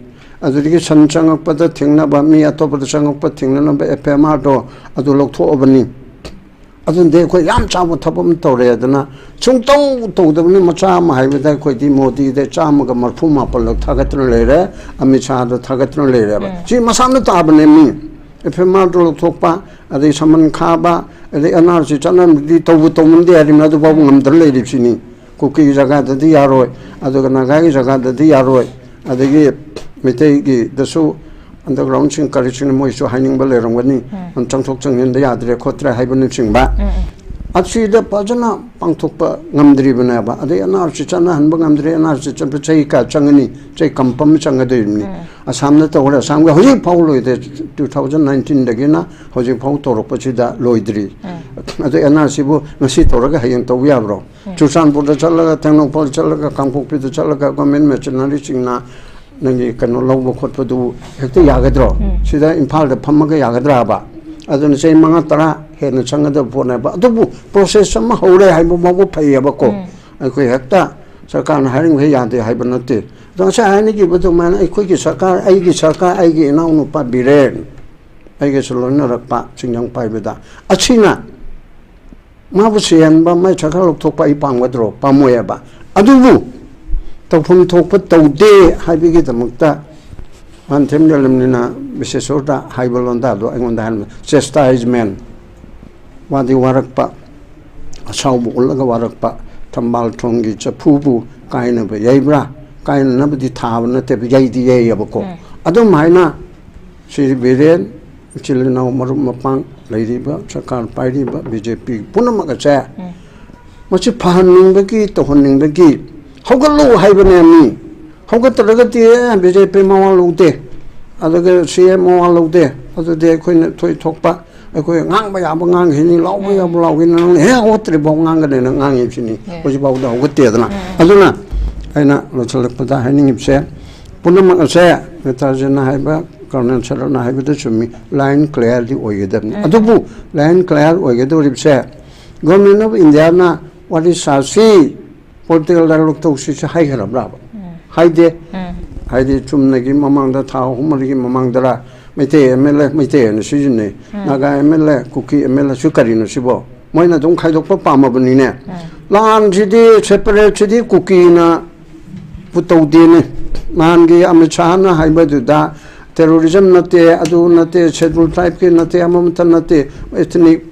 ꯑꯗꯨꯗꯒꯤ ꯁꯟ ꯆꯪꯉꯛꯄꯗ ꯊꯦꯡꯅꯕ, ꯃꯤ ꯑꯇꯣꯞꯄꯗ ꯆꯪꯉꯛꯄ ꯊꯦꯡꯅꯅꯕ FMRꯗꯣ ꯑꯗꯨ ꯂꯧꯊꯣꯛꯑꯕꯅꯤ꯫ ꯑꯗꯨꯅꯗꯤ ꯑꯩꯈꯣꯏ ꯌꯥꯝ ꯆꯥꯎꯕ ꯊꯕꯛ ꯑꯃ ꯇꯧꯔꯦ꯫ ꯑꯗꯨꯅ ꯁꯨꯡꯇꯧ ꯇꯧꯗꯕꯅꯤ꯫ ꯃꯆꯥ ꯑꯃ ꯍꯥꯏꯕꯗ ꯑꯩꯈꯣꯏꯗꯤ ꯃꯣꯗꯤꯗ ꯆꯥꯝꯃꯒ ꯃꯔꯐꯨ ꯃꯥꯄꯜꯂꯛ ꯊꯥꯒꯠꯇꯅ ꯂꯩꯔꯦ, ꯑꯃꯤꯠ ꯁꯥꯍꯗ ꯊꯥꯒꯠꯇꯅ ꯂꯩꯔꯦꯕ꯫ ꯎꯝ꯫ ꯁꯤ ꯃꯁꯥꯅ ꯇꯥꯕꯅꯦ ꯃꯤ꯫ FMRꯗꯨ ꯂꯧꯊꯣꯛꯄ, ꯑꯗꯩ ꯁꯃꯟ ꯈꯥꯕ, ꯑꯗꯩ NRC ꯆꯠꯅꯔꯝꯗꯤ ꯇꯧꯕ ꯇꯧꯅꯤꯡꯗꯦ ꯍꯥꯏꯔꯤꯕꯅꯤ, ꯑꯗꯨ ꯐꯥꯎꯕ ꯉꯝꯗꯅ ꯂꯩꯔꯤꯕꯁꯤꯅꯤ꯫ ꯀꯨꯀꯤꯒꯤ ꯖꯒꯥꯗꯗꯤ ꯌꯥꯔꯣꯏ, ꯑꯗꯨꯒ ꯅꯥꯒꯥꯒꯤ ꯖꯒꯥꯗꯗꯤ ꯌꯥꯔꯣꯏ, ꯑꯗꯒꯤ ꯃꯩꯇꯩꯒꯤꯗꯁꯨ undergroundꯁꯤꯡ ꯀꯔꯤꯁꯤꯡ ꯃꯣꯏꯁꯨ ꯍꯥꯏꯅꯤꯡꯕ ꯂꯩꯔꯝꯒꯅꯤ, ꯎꯝ꯫ ꯆꯪꯊꯣꯛ ꯆꯪꯁꯤꯟꯗ ꯌꯥꯗ꯭ꯔꯦ ꯈꯣꯠꯇ꯭ꯔꯦ ꯍꯥꯏꯕꯅꯆꯤꯡꯕ꯫ ꯎꯝ, ꯎꯝ꯫ ꯑꯁꯤꯗ ꯐꯖꯅ ꯄꯥꯡꯊꯣꯛꯄ ꯉꯝꯗ꯭ꯔꯤꯕꯅꯦꯕ꯫ ꯑꯗꯩ NRC ꯆꯠꯅꯍꯟꯕ ꯉꯝꯗ꯭ꯔꯦ, NRC ꯆꯠꯄ ꯆꯍꯤ ꯀꯌꯥ ꯆꯪꯒꯅꯤ? ꯆꯍꯤ ꯀꯝꯄ ꯑꯃ ꯆꯪꯒꯗꯣꯏꯔꯤꯕꯅꯤ꯫ ꯎꯝ꯫ ꯑꯁꯥꯝꯗ ꯇꯧꯈ꯭ꯔꯦ, ꯑꯁꯥꯝꯒꯤ ꯍꯧꯖꯤꯛ ꯐꯥꯎ ꯂꯣꯏꯗꯦ, two thousand nineteenꯗꯒꯤꯅ ꯍꯧꯖꯤꯛ ꯐꯥꯎ ꯇꯧꯔꯛꯄꯁꯤꯗ ꯂꯣꯏꯗ꯭ꯔꯤ꯫ ꯎꯝ꯫ ꯑꯗꯨ NRCꯕꯨ ꯉꯁꯤ ꯇꯧꯔꯒ ꯍꯌꯦꯡ ꯇꯧꯕ ꯌꯥꯕ꯭ꯔꯣ? ꯎꯝ꯫ ꯆꯨꯔꯆꯥꯟꯄꯨꯔꯗ ꯆꯠꯂꯒ, ꯇꯦꯡꯅꯧꯄꯜ ꯆꯠꯂꯒ, ꯀꯥꯡꯄꯣꯛꯄꯤꯗ ꯆꯠꯂꯒ government machineryꯁꯤꯡꯅ ꯅꯪꯒꯤ ꯀꯩꯅꯣ ꯂꯧꯕ ꯈꯣꯠꯄꯗꯨ ꯍꯦꯛꯇ ꯌꯥꯒꯗ꯭ꯔꯣ? ꯎꯝ꯫ ꯁꯤꯗ ꯏꯝꯐꯥꯜꯗ ꯐꯝꯃꯒ ꯌꯥꯒꯗ꯭ꯔꯥꯕ? ꯑꯗꯨꯅ ꯆꯍꯤ ꯃꯉꯥ ꯇꯔꯥ ꯍꯦꯟꯅ ꯆꯪꯒꯗꯕ ꯄꯣꯠꯅꯦꯕ꯫ ꯑꯗꯨꯕꯨ process ꯑꯃ ꯍꯧꯔꯦ ꯍꯥꯏꯕ ꯐꯥꯎꯕ ꯐꯩꯌꯦꯕꯀꯣ꯫ ꯎꯝ꯫ ꯑꯩꯈꯣꯏ ꯍꯦꯛꯇ ꯁꯔꯀꯥꯔꯅ ꯍꯥꯏꯔꯤꯃꯈꯩ ꯌꯥꯗꯦ ꯍꯥꯏꯕ ꯅꯠꯇꯦ꯫ ꯑꯗꯣ ꯉꯁꯥꯏ ꯍꯥꯏꯅꯈꯤꯕ ꯑꯗꯨꯃꯥꯏꯅ ꯑꯩꯈꯣꯏꯒꯤ ꯁꯔꯀꯥꯔ, ꯑꯩꯒꯤ ꯁꯔꯀꯥꯔ, ꯑꯩꯒꯤ ꯏꯅꯥꯎꯅꯨꯄꯥ ꯕꯤꯔꯦꯟ, ꯑꯩꯒꯁꯨ ꯂꯣꯏꯅꯔꯛꯄ ꯆꯤꯡꯖꯪ ꯄꯥꯏꯕꯗ, ꯑꯁꯤꯅ ꯃꯥꯕꯨ ꯁꯤꯍꯟꯕ, ꯃꯥꯏ ꯁꯔꯀꯥꯔ ꯂꯧꯊꯣꯛꯄ ꯑꯩ ꯄꯥꯝꯒꯗ꯭ꯔꯣ? ꯄꯥꯝꯃꯣꯏ ꯍꯥꯏꯕ꯫ ꯑꯗꯨꯕꯨ ꯇꯧꯐꯝ ꯊꯣꯛꯄ ꯇꯧꯗꯦ ꯍꯥꯏꯕꯒꯤꯗꯃꯛꯇ ꯃꯥꯟꯊꯦꯝ ꯂꯦꯂꯝꯅꯤꯅ ꯕꯤꯁꯦꯁꯣꯔꯗ ꯍꯥꯏꯕ ꯂꯣꯟꯗꯥꯗꯣ ꯑꯩꯉꯣꯟꯗ ꯍꯥꯏꯔꯝꯃꯤ, chastisement꯫ ꯋꯥꯗꯤ ꯋꯥꯔꯛꯄ, ꯑꯁꯥꯎꯕ ꯎꯠꯂꯒ ꯋꯥꯔꯛꯄ, ꯊꯝꯕꯥꯜ ꯊꯣꯡꯒꯤ ꯆꯐꯨꯕꯨ ꯀꯥꯏꯅꯕ ꯌꯩꯕ꯭ꯔꯥ? ꯀꯥꯏꯅꯅꯕꯗꯤ ꯊꯥꯕ ꯅꯠꯇꯦꯕ, ꯌꯩꯗꯤ ꯌꯩꯌꯦꯕꯀꯣ꯫ ꯎꯝ꯫ ꯑꯗꯨꯝ ꯍꯥꯏꯅ ꯁ꯭ꯔꯤ ꯕꯤꯔꯦꯟ, ꯏꯆꯤꯜ ꯏꯅꯥꯎ, ꯃꯔꯨꯞ ꯃꯄꯥꯡ ꯂꯩꯔꯤꯕ, ꯁꯔꯀꯥꯔ ꯄꯥꯏꯔꯤꯕ ꯕꯤ ꯖꯦ ꯄꯤ ꯄꯨꯝꯅꯃꯛ ꯑꯁꯦ ꯎꯝ꯫ ꯃꯁꯤ ꯐꯍꯟꯅꯤꯡꯕꯒꯤ, ꯇꯧꯍꯟꯅꯤꯡꯕꯒꯤ ꯍꯧꯒꯠꯂꯨ ꯍꯥꯏꯕꯅꯦ ꯃꯤ꯫ ꯍꯧꯒꯠꯇ꯭ꯔꯒꯗꯤ ꯑꯦ, ꯕꯤ ꯖꯦ ꯄꯤ ꯃꯋꯥ ꯂꯧꯗꯦ, ꯑꯗꯨꯒ ꯁꯤ ꯑꯦꯝ ꯃꯋꯥ ꯂꯧꯗꯦ, ꯑꯗꯨꯗꯤ ꯑꯩꯈꯣꯏꯅ ꯊꯣꯏ ꯊꯣꯛꯄ, ꯑꯩꯈꯣꯏ ꯉꯥꯡꯕ ꯌꯥꯕ ꯉꯥꯡꯈꯤꯅꯤ, ꯂꯥꯎꯕ ꯎꯝ꯫ ꯌꯥꯕ ꯂꯥꯎꯈꯤꯅꯤ, ꯅꯪꯅ ꯍꯦꯛ ꯍꯧꯒꯠꯇ꯭ꯔꯤꯐꯥꯎ ꯉꯥꯡꯒꯅꯦꯅ ꯉꯥꯡꯉꯤꯕꯁꯤꯅꯤ꯫ ꯎꯝ꯫ ꯍꯧꯖꯤꯛꯐꯥꯎꯗ ꯍꯧꯒꯠꯇꯦꯗꯅ꯫ ꯎꯝ꯫ ꯑꯗꯨꯅ ꯑꯩꯅ ꯂꯣꯏꯁꯤꯜꯂꯛꯄꯗ ꯍꯥꯏꯅꯤꯡꯉꯤꯕꯁꯦ, ꯄꯨꯝꯅꯃꯛ ꯑꯁꯦ ꯅꯦꯇꯥꯖꯤꯅ ꯍꯥꯏꯕ, ꯀꯔꯅꯦꯜ ꯁꯔꯠꯅ ꯍꯥꯏꯕꯗ ꯆꯨꯝꯃꯤ, line clearꯗꯤ ꯑꯣꯏꯒꯗꯕꯅꯤ꯫ ꯎꯝ꯫ ꯑꯗꯨꯕꯨ line clear ꯑꯣꯏꯒꯗꯧꯔꯤꯕꯁꯦ Government of Indiaꯅ ꯋꯥꯔꯤ ꯁꯥꯁꯤ, political dialogue ꯇꯧꯁꯤꯁꯦ ꯍꯥꯏꯈ꯭ꯔꯕ꯭ꯔꯥꯕ? ꯎꯝ꯫ ꯍꯥꯏꯗꯦ꯫ ꯎꯝ꯫ ꯍꯥꯏꯗꯤ ꯆꯨꯝꯅꯒꯤ ꯃꯃꯥꯡꯗ ꯊꯥ ꯑꯍꯨꯝ ꯃꯔꯤꯒꯤ ꯃꯃꯥꯡꯗꯔ Meitei M L A, Meitei ꯍꯥꯏꯅ ꯁꯤꯖꯤꯟꯅꯩ, ꯎꯝ꯫ Naga M L A, Kuki M L ꯑꯦꯁꯨ ꯀꯔꯤꯅꯣ ꯁꯤꯕꯣ? ꯃꯣꯏꯅ ꯑꯗꯨꯝ ꯈꯥꯏꯗꯣꯛꯄ ꯄꯥꯝꯃꯕꯅꯤꯅꯦ꯫ ꯎꯝ꯫ ꯂꯥꯟꯁꯤꯗꯤ separateꯁꯤꯗꯤ ꯀꯨꯀꯤꯅ ꯄꯨ ꯇꯧꯗꯦꯅꯦ꯫ ꯅꯍꯥꯟꯒꯤ ꯑꯃꯤꯠ ꯁꯥꯍꯅ ꯍꯥꯏꯕꯗꯨꯗ terrorism ꯅꯠꯇꯦ, ꯑꯗꯨ ꯅꯠꯇꯦ, scheduled tribeꯀꯤ ꯅꯠꯇꯦ, ꯑꯃꯃꯠꯇ ꯅꯠꯇꯦ, ethnic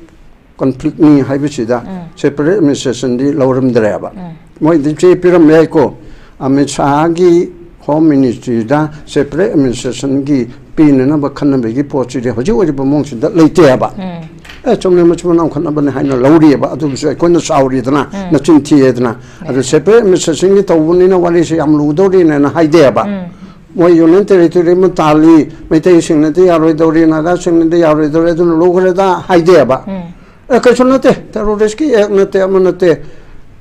conflictꯅꯤ ꯍꯥꯏꯕꯁꯤꯗ ꯎꯝ꯫ Separate administrationꯗꯤ ꯂꯧꯔꯝꯗ꯭ꯔꯦꯕ꯫ ꯎꯝ꯫ ꯃꯣꯏꯗꯤ ꯆꯦ ꯄꯤꯔꯝꯕ ꯌꯥꯏꯀꯣ, ꯑꯃꯤꯠ ꯁꯥꯍꯒꯤ Home Ministryꯗ separate administrationꯒꯤ ꯄꯤꯅꯅꯕ ꯈꯟꯅꯕꯒꯤ ꯄꯣꯠꯁꯤꯗꯤ ꯍꯧꯖꯤꯛ ꯑꯣꯏꯔꯤꯕ ꯃꯑꯣꯡꯁꯤꯗ ꯂꯩꯇꯦ ꯍꯥꯏꯕ꯫ ꯎꯝ꯫ ꯑꯦ, ꯆꯨꯝꯅ ꯃꯆꯤꯟ ꯃꯅꯥꯎ ꯈꯠꯅꯕꯅꯤ ꯍꯥꯏꯅ ꯂꯧꯔꯤꯑꯕ, ꯑꯗꯨꯕꯨꯁꯨ ꯑꯩꯈꯣꯏꯅ ꯁꯥꯎꯔꯤꯗꯅ, ꯎꯝ꯫ ꯅꯆꯤꯟ ꯊꯤꯑꯦꯗꯅ꯫ ꯑꯗꯨ ꯎꯝ꯫ Separate administrationꯒꯤ ꯇꯧꯕꯅꯤꯅ ꯋꯥꯔꯤꯁꯦ ꯌꯥꯝ ꯂꯨꯒꯗꯧꯔꯤꯅꯦꯅ ꯍꯥꯏꯗꯦꯕ꯫ ꯎꯝ꯫ ꯃꯣꯏ Union Territory ꯑꯃ ꯇꯥꯜꯂꯤ, ꯃꯩꯇꯩꯁꯤꯡꯅꯗꯤ ꯌꯥꯔꯣꯏꯗꯧꯔꯤ, ꯅꯥꯒꯥꯁꯤꯡꯅꯗꯤ ꯌꯥꯔꯣꯏꯗꯧꯔꯤ, ꯑꯗꯨꯅ ꯂꯧꯈ꯭ꯔꯦꯗ ꯍꯥꯏꯗꯦꯕ꯫ ꯎꯝ꯫ ꯑꯦ, ꯀꯩꯁꯨ ꯅꯠꯇꯦ, terroristꯀꯤ act ꯅꯠꯇꯦ, ꯑꯃ ꯅꯠꯇꯦ,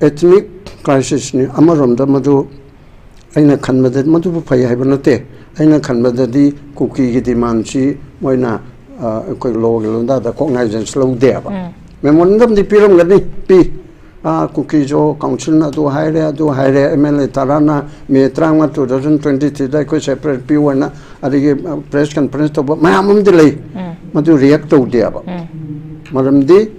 ethnic crisisꯅꯤ꯫ ꯑꯃꯔꯣꯝꯗ ꯃꯗꯨ ꯑꯩꯅ ꯈꯟꯕꯗ ꯃꯗꯨꯕꯨ ꯐꯩ ꯍꯥꯏꯕ ꯅꯠꯇꯦ꯫ ꯑꯩꯅ ꯈꯟꯕꯗꯗꯤ ꯀꯨꯀꯤꯒꯤ demandꯁꯤ ꯃꯣꯏꯅ, ꯑ, ꯑꯩꯈꯣꯏ lawꯒꯤ ꯂꯣꯟꯗꯥꯗ cognizance ꯂꯧꯗꯦꯕ꯫ ꯎꯝ꯫ Memorandumꯗꯤ ꯄꯤꯔꯝꯒꯅꯤ, ꯄꯤ꯫ ꯑ, ꯀꯨꯀꯤꯁꯨ councilꯅ ꯑꯗꯨ ꯍꯥꯏꯔꯦ, ꯑꯗꯨ ꯍꯥꯏꯔꯦ, M L A ꯇꯔꯥꯅ May ꯇꯔꯥꯃꯉꯥ, two thousand twenty threeꯗ ꯑꯩꯈꯣꯏ separate ꯄꯤꯌꯨ ꯍꯥꯏꯅ ꯑꯗꯒꯤ, ꯑ, press conference ꯇꯧꯕ ꯃꯌꯥꯝ ꯑꯃꯗꯤ ꯂꯩ꯫ ꯎꯝ꯫ ꯃꯗꯨ react ꯇꯧꯗꯦꯕ꯫ ꯎꯝ꯫ ꯃꯔꯝꯗꯤ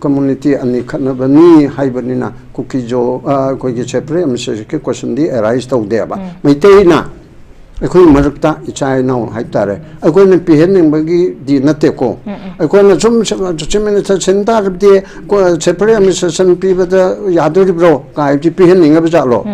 ꯀꯝꯃ꯭ꯌꯨꯅꯤꯇꯤ ꯑꯅꯤ ꯈꯠꯅꯕꯅꯤ ꯍꯥꯏꯕꯅꯤꯅ ꯀꯨꯀꯤꯖꯣ, ꯑ, ꯑꯩꯈꯣꯏꯒꯤ ꯁꯦꯄꯔꯦꯠ ꯑꯦꯗꯃꯤꯅꯤꯁꯇ꯭ꯔꯦꯁꯟꯒꯤ ꯀꯣꯏꯁꯟꯗꯤ ꯑꯦꯔꯥꯏꯁ ꯇꯧꯗꯦꯕ꯫ ꯃꯩꯇꯩꯅ ꯑꯩꯈꯣꯏ ꯃꯔꯛꯇ ꯏꯆꯥ ꯏꯅꯥꯎ ꯍꯥꯏꯇꯥꯔꯦ, ꯑꯩꯈꯣꯏꯅ ꯄꯤꯍꯟꯅꯤꯡꯕꯒꯤꯗꯤ ꯅꯠꯇꯦꯀꯣ꯫ ꯑꯩꯈꯣꯏꯅ ꯁꯨꯝ ꯆꯤꯐ ꯃꯤꯅꯤꯁꯇꯔ ꯁꯤꯟ ꯇꯥꯔꯕꯗꯤ ꯁꯦꯄꯔꯦꯠ ꯑꯦꯗꯃꯤꯅꯤꯁꯇ꯭ꯔꯦꯁꯟ ꯄꯤꯕꯗ ꯌꯥꯗꯣꯔꯤꯕ꯭ꯔꯣ ꯀꯥꯏꯕꯗꯤ ꯄꯤꯍꯟꯅꯤꯡꯉꯕ ꯖꯥꯠꯂꯣ?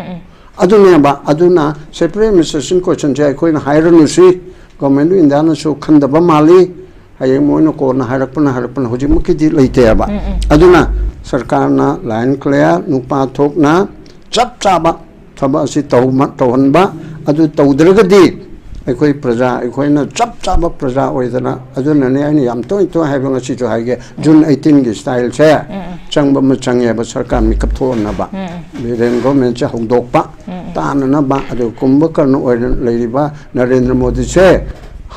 ꯑꯗꯨꯅꯦꯕ꯫ ꯑꯗꯨꯅ ꯁꯦꯄꯔꯦꯠ ꯑꯦꯗꯃꯤꯅꯤꯁꯇ꯭ꯔꯦꯁꯟ ꯀꯣꯏꯁꯟꯁꯦ ꯑꯩꯈꯣꯏꯅ ꯍꯥꯏꯔꯅꯨꯁꯤ, ꯒꯣꯔꯃꯦꯟ ꯑꯣꯐ ꯏꯟꯗꯤꯌꯥꯅꯁꯨ ꯈꯟꯗꯕ ꯃꯥꯜꯂꯤ꯫ ꯍꯌꯦꯡ ꯃꯣꯏꯅ ꯀꯣꯟꯅ ꯍꯥꯏꯔꯛꯄꯅ ꯍꯥꯏꯔꯛꯄꯅ ꯍꯧꯖꯤꯛꯃꯛꯀꯤꯗꯤ ꯂꯩꯇꯦꯕ꯫ ꯑꯗꯨꯅ ꯁꯔꯀꯥꯔꯅ ꯂꯥꯏꯟ ꯀ꯭ꯂꯤꯌꯥꯔ, ꯅꯨꯄꯥ ꯊꯣꯛꯅ ꯆꯞ ꯆꯥꯕ ꯊꯕꯛ ꯑꯁꯤ ꯇꯧꯍꯟꯕ꯫ ꯑꯗꯨ ꯇꯧꯗ꯭ꯔꯒꯗꯤ ꯑꯩꯈꯣꯏ ꯄ꯭ꯔꯖꯥ ꯑꯩꯈꯣꯏꯅ ꯆꯞ ꯆꯥꯕ ꯄ꯭ꯔꯖꯥ ꯑꯣꯏꯗꯅ, ꯑꯗꯨꯅꯅꯦ ꯑꯩꯅ ꯌꯥꯝ ꯇꯣꯏꯅ ꯇꯣꯏꯅ ꯍꯥꯏꯕ, ꯉꯁꯤꯁꯨ ꯍꯥꯏꯒꯦ, ꯖꯨꯟ ꯑꯩꯠꯇꯤꯟꯒꯤ ꯁ꯭ꯇꯥꯏꯜꯁꯦ ꯆꯪꯕ ꯑꯃ ꯆꯪꯉꯦꯕ, ꯁꯔꯀꯥꯔ ꯃꯤꯀꯞ ꯊꯣꯛꯍꯟꯅꯕ, ꯕꯤꯔꯦꯟ ꯒꯣꯔꯃꯦꯟꯁꯦ ꯍꯧꯗꯣꯛꯄ, ꯇꯥꯅꯅꯕ꯫ ꯑꯗꯨꯒ ꯀꯨꯝꯚꯀꯔꯅ ꯑꯣꯏꯅ ꯂꯩꯔꯤꯕ ꯅꯔꯦꯟꯗ꯭ꯔ ꯃꯣꯗꯤꯁꯦ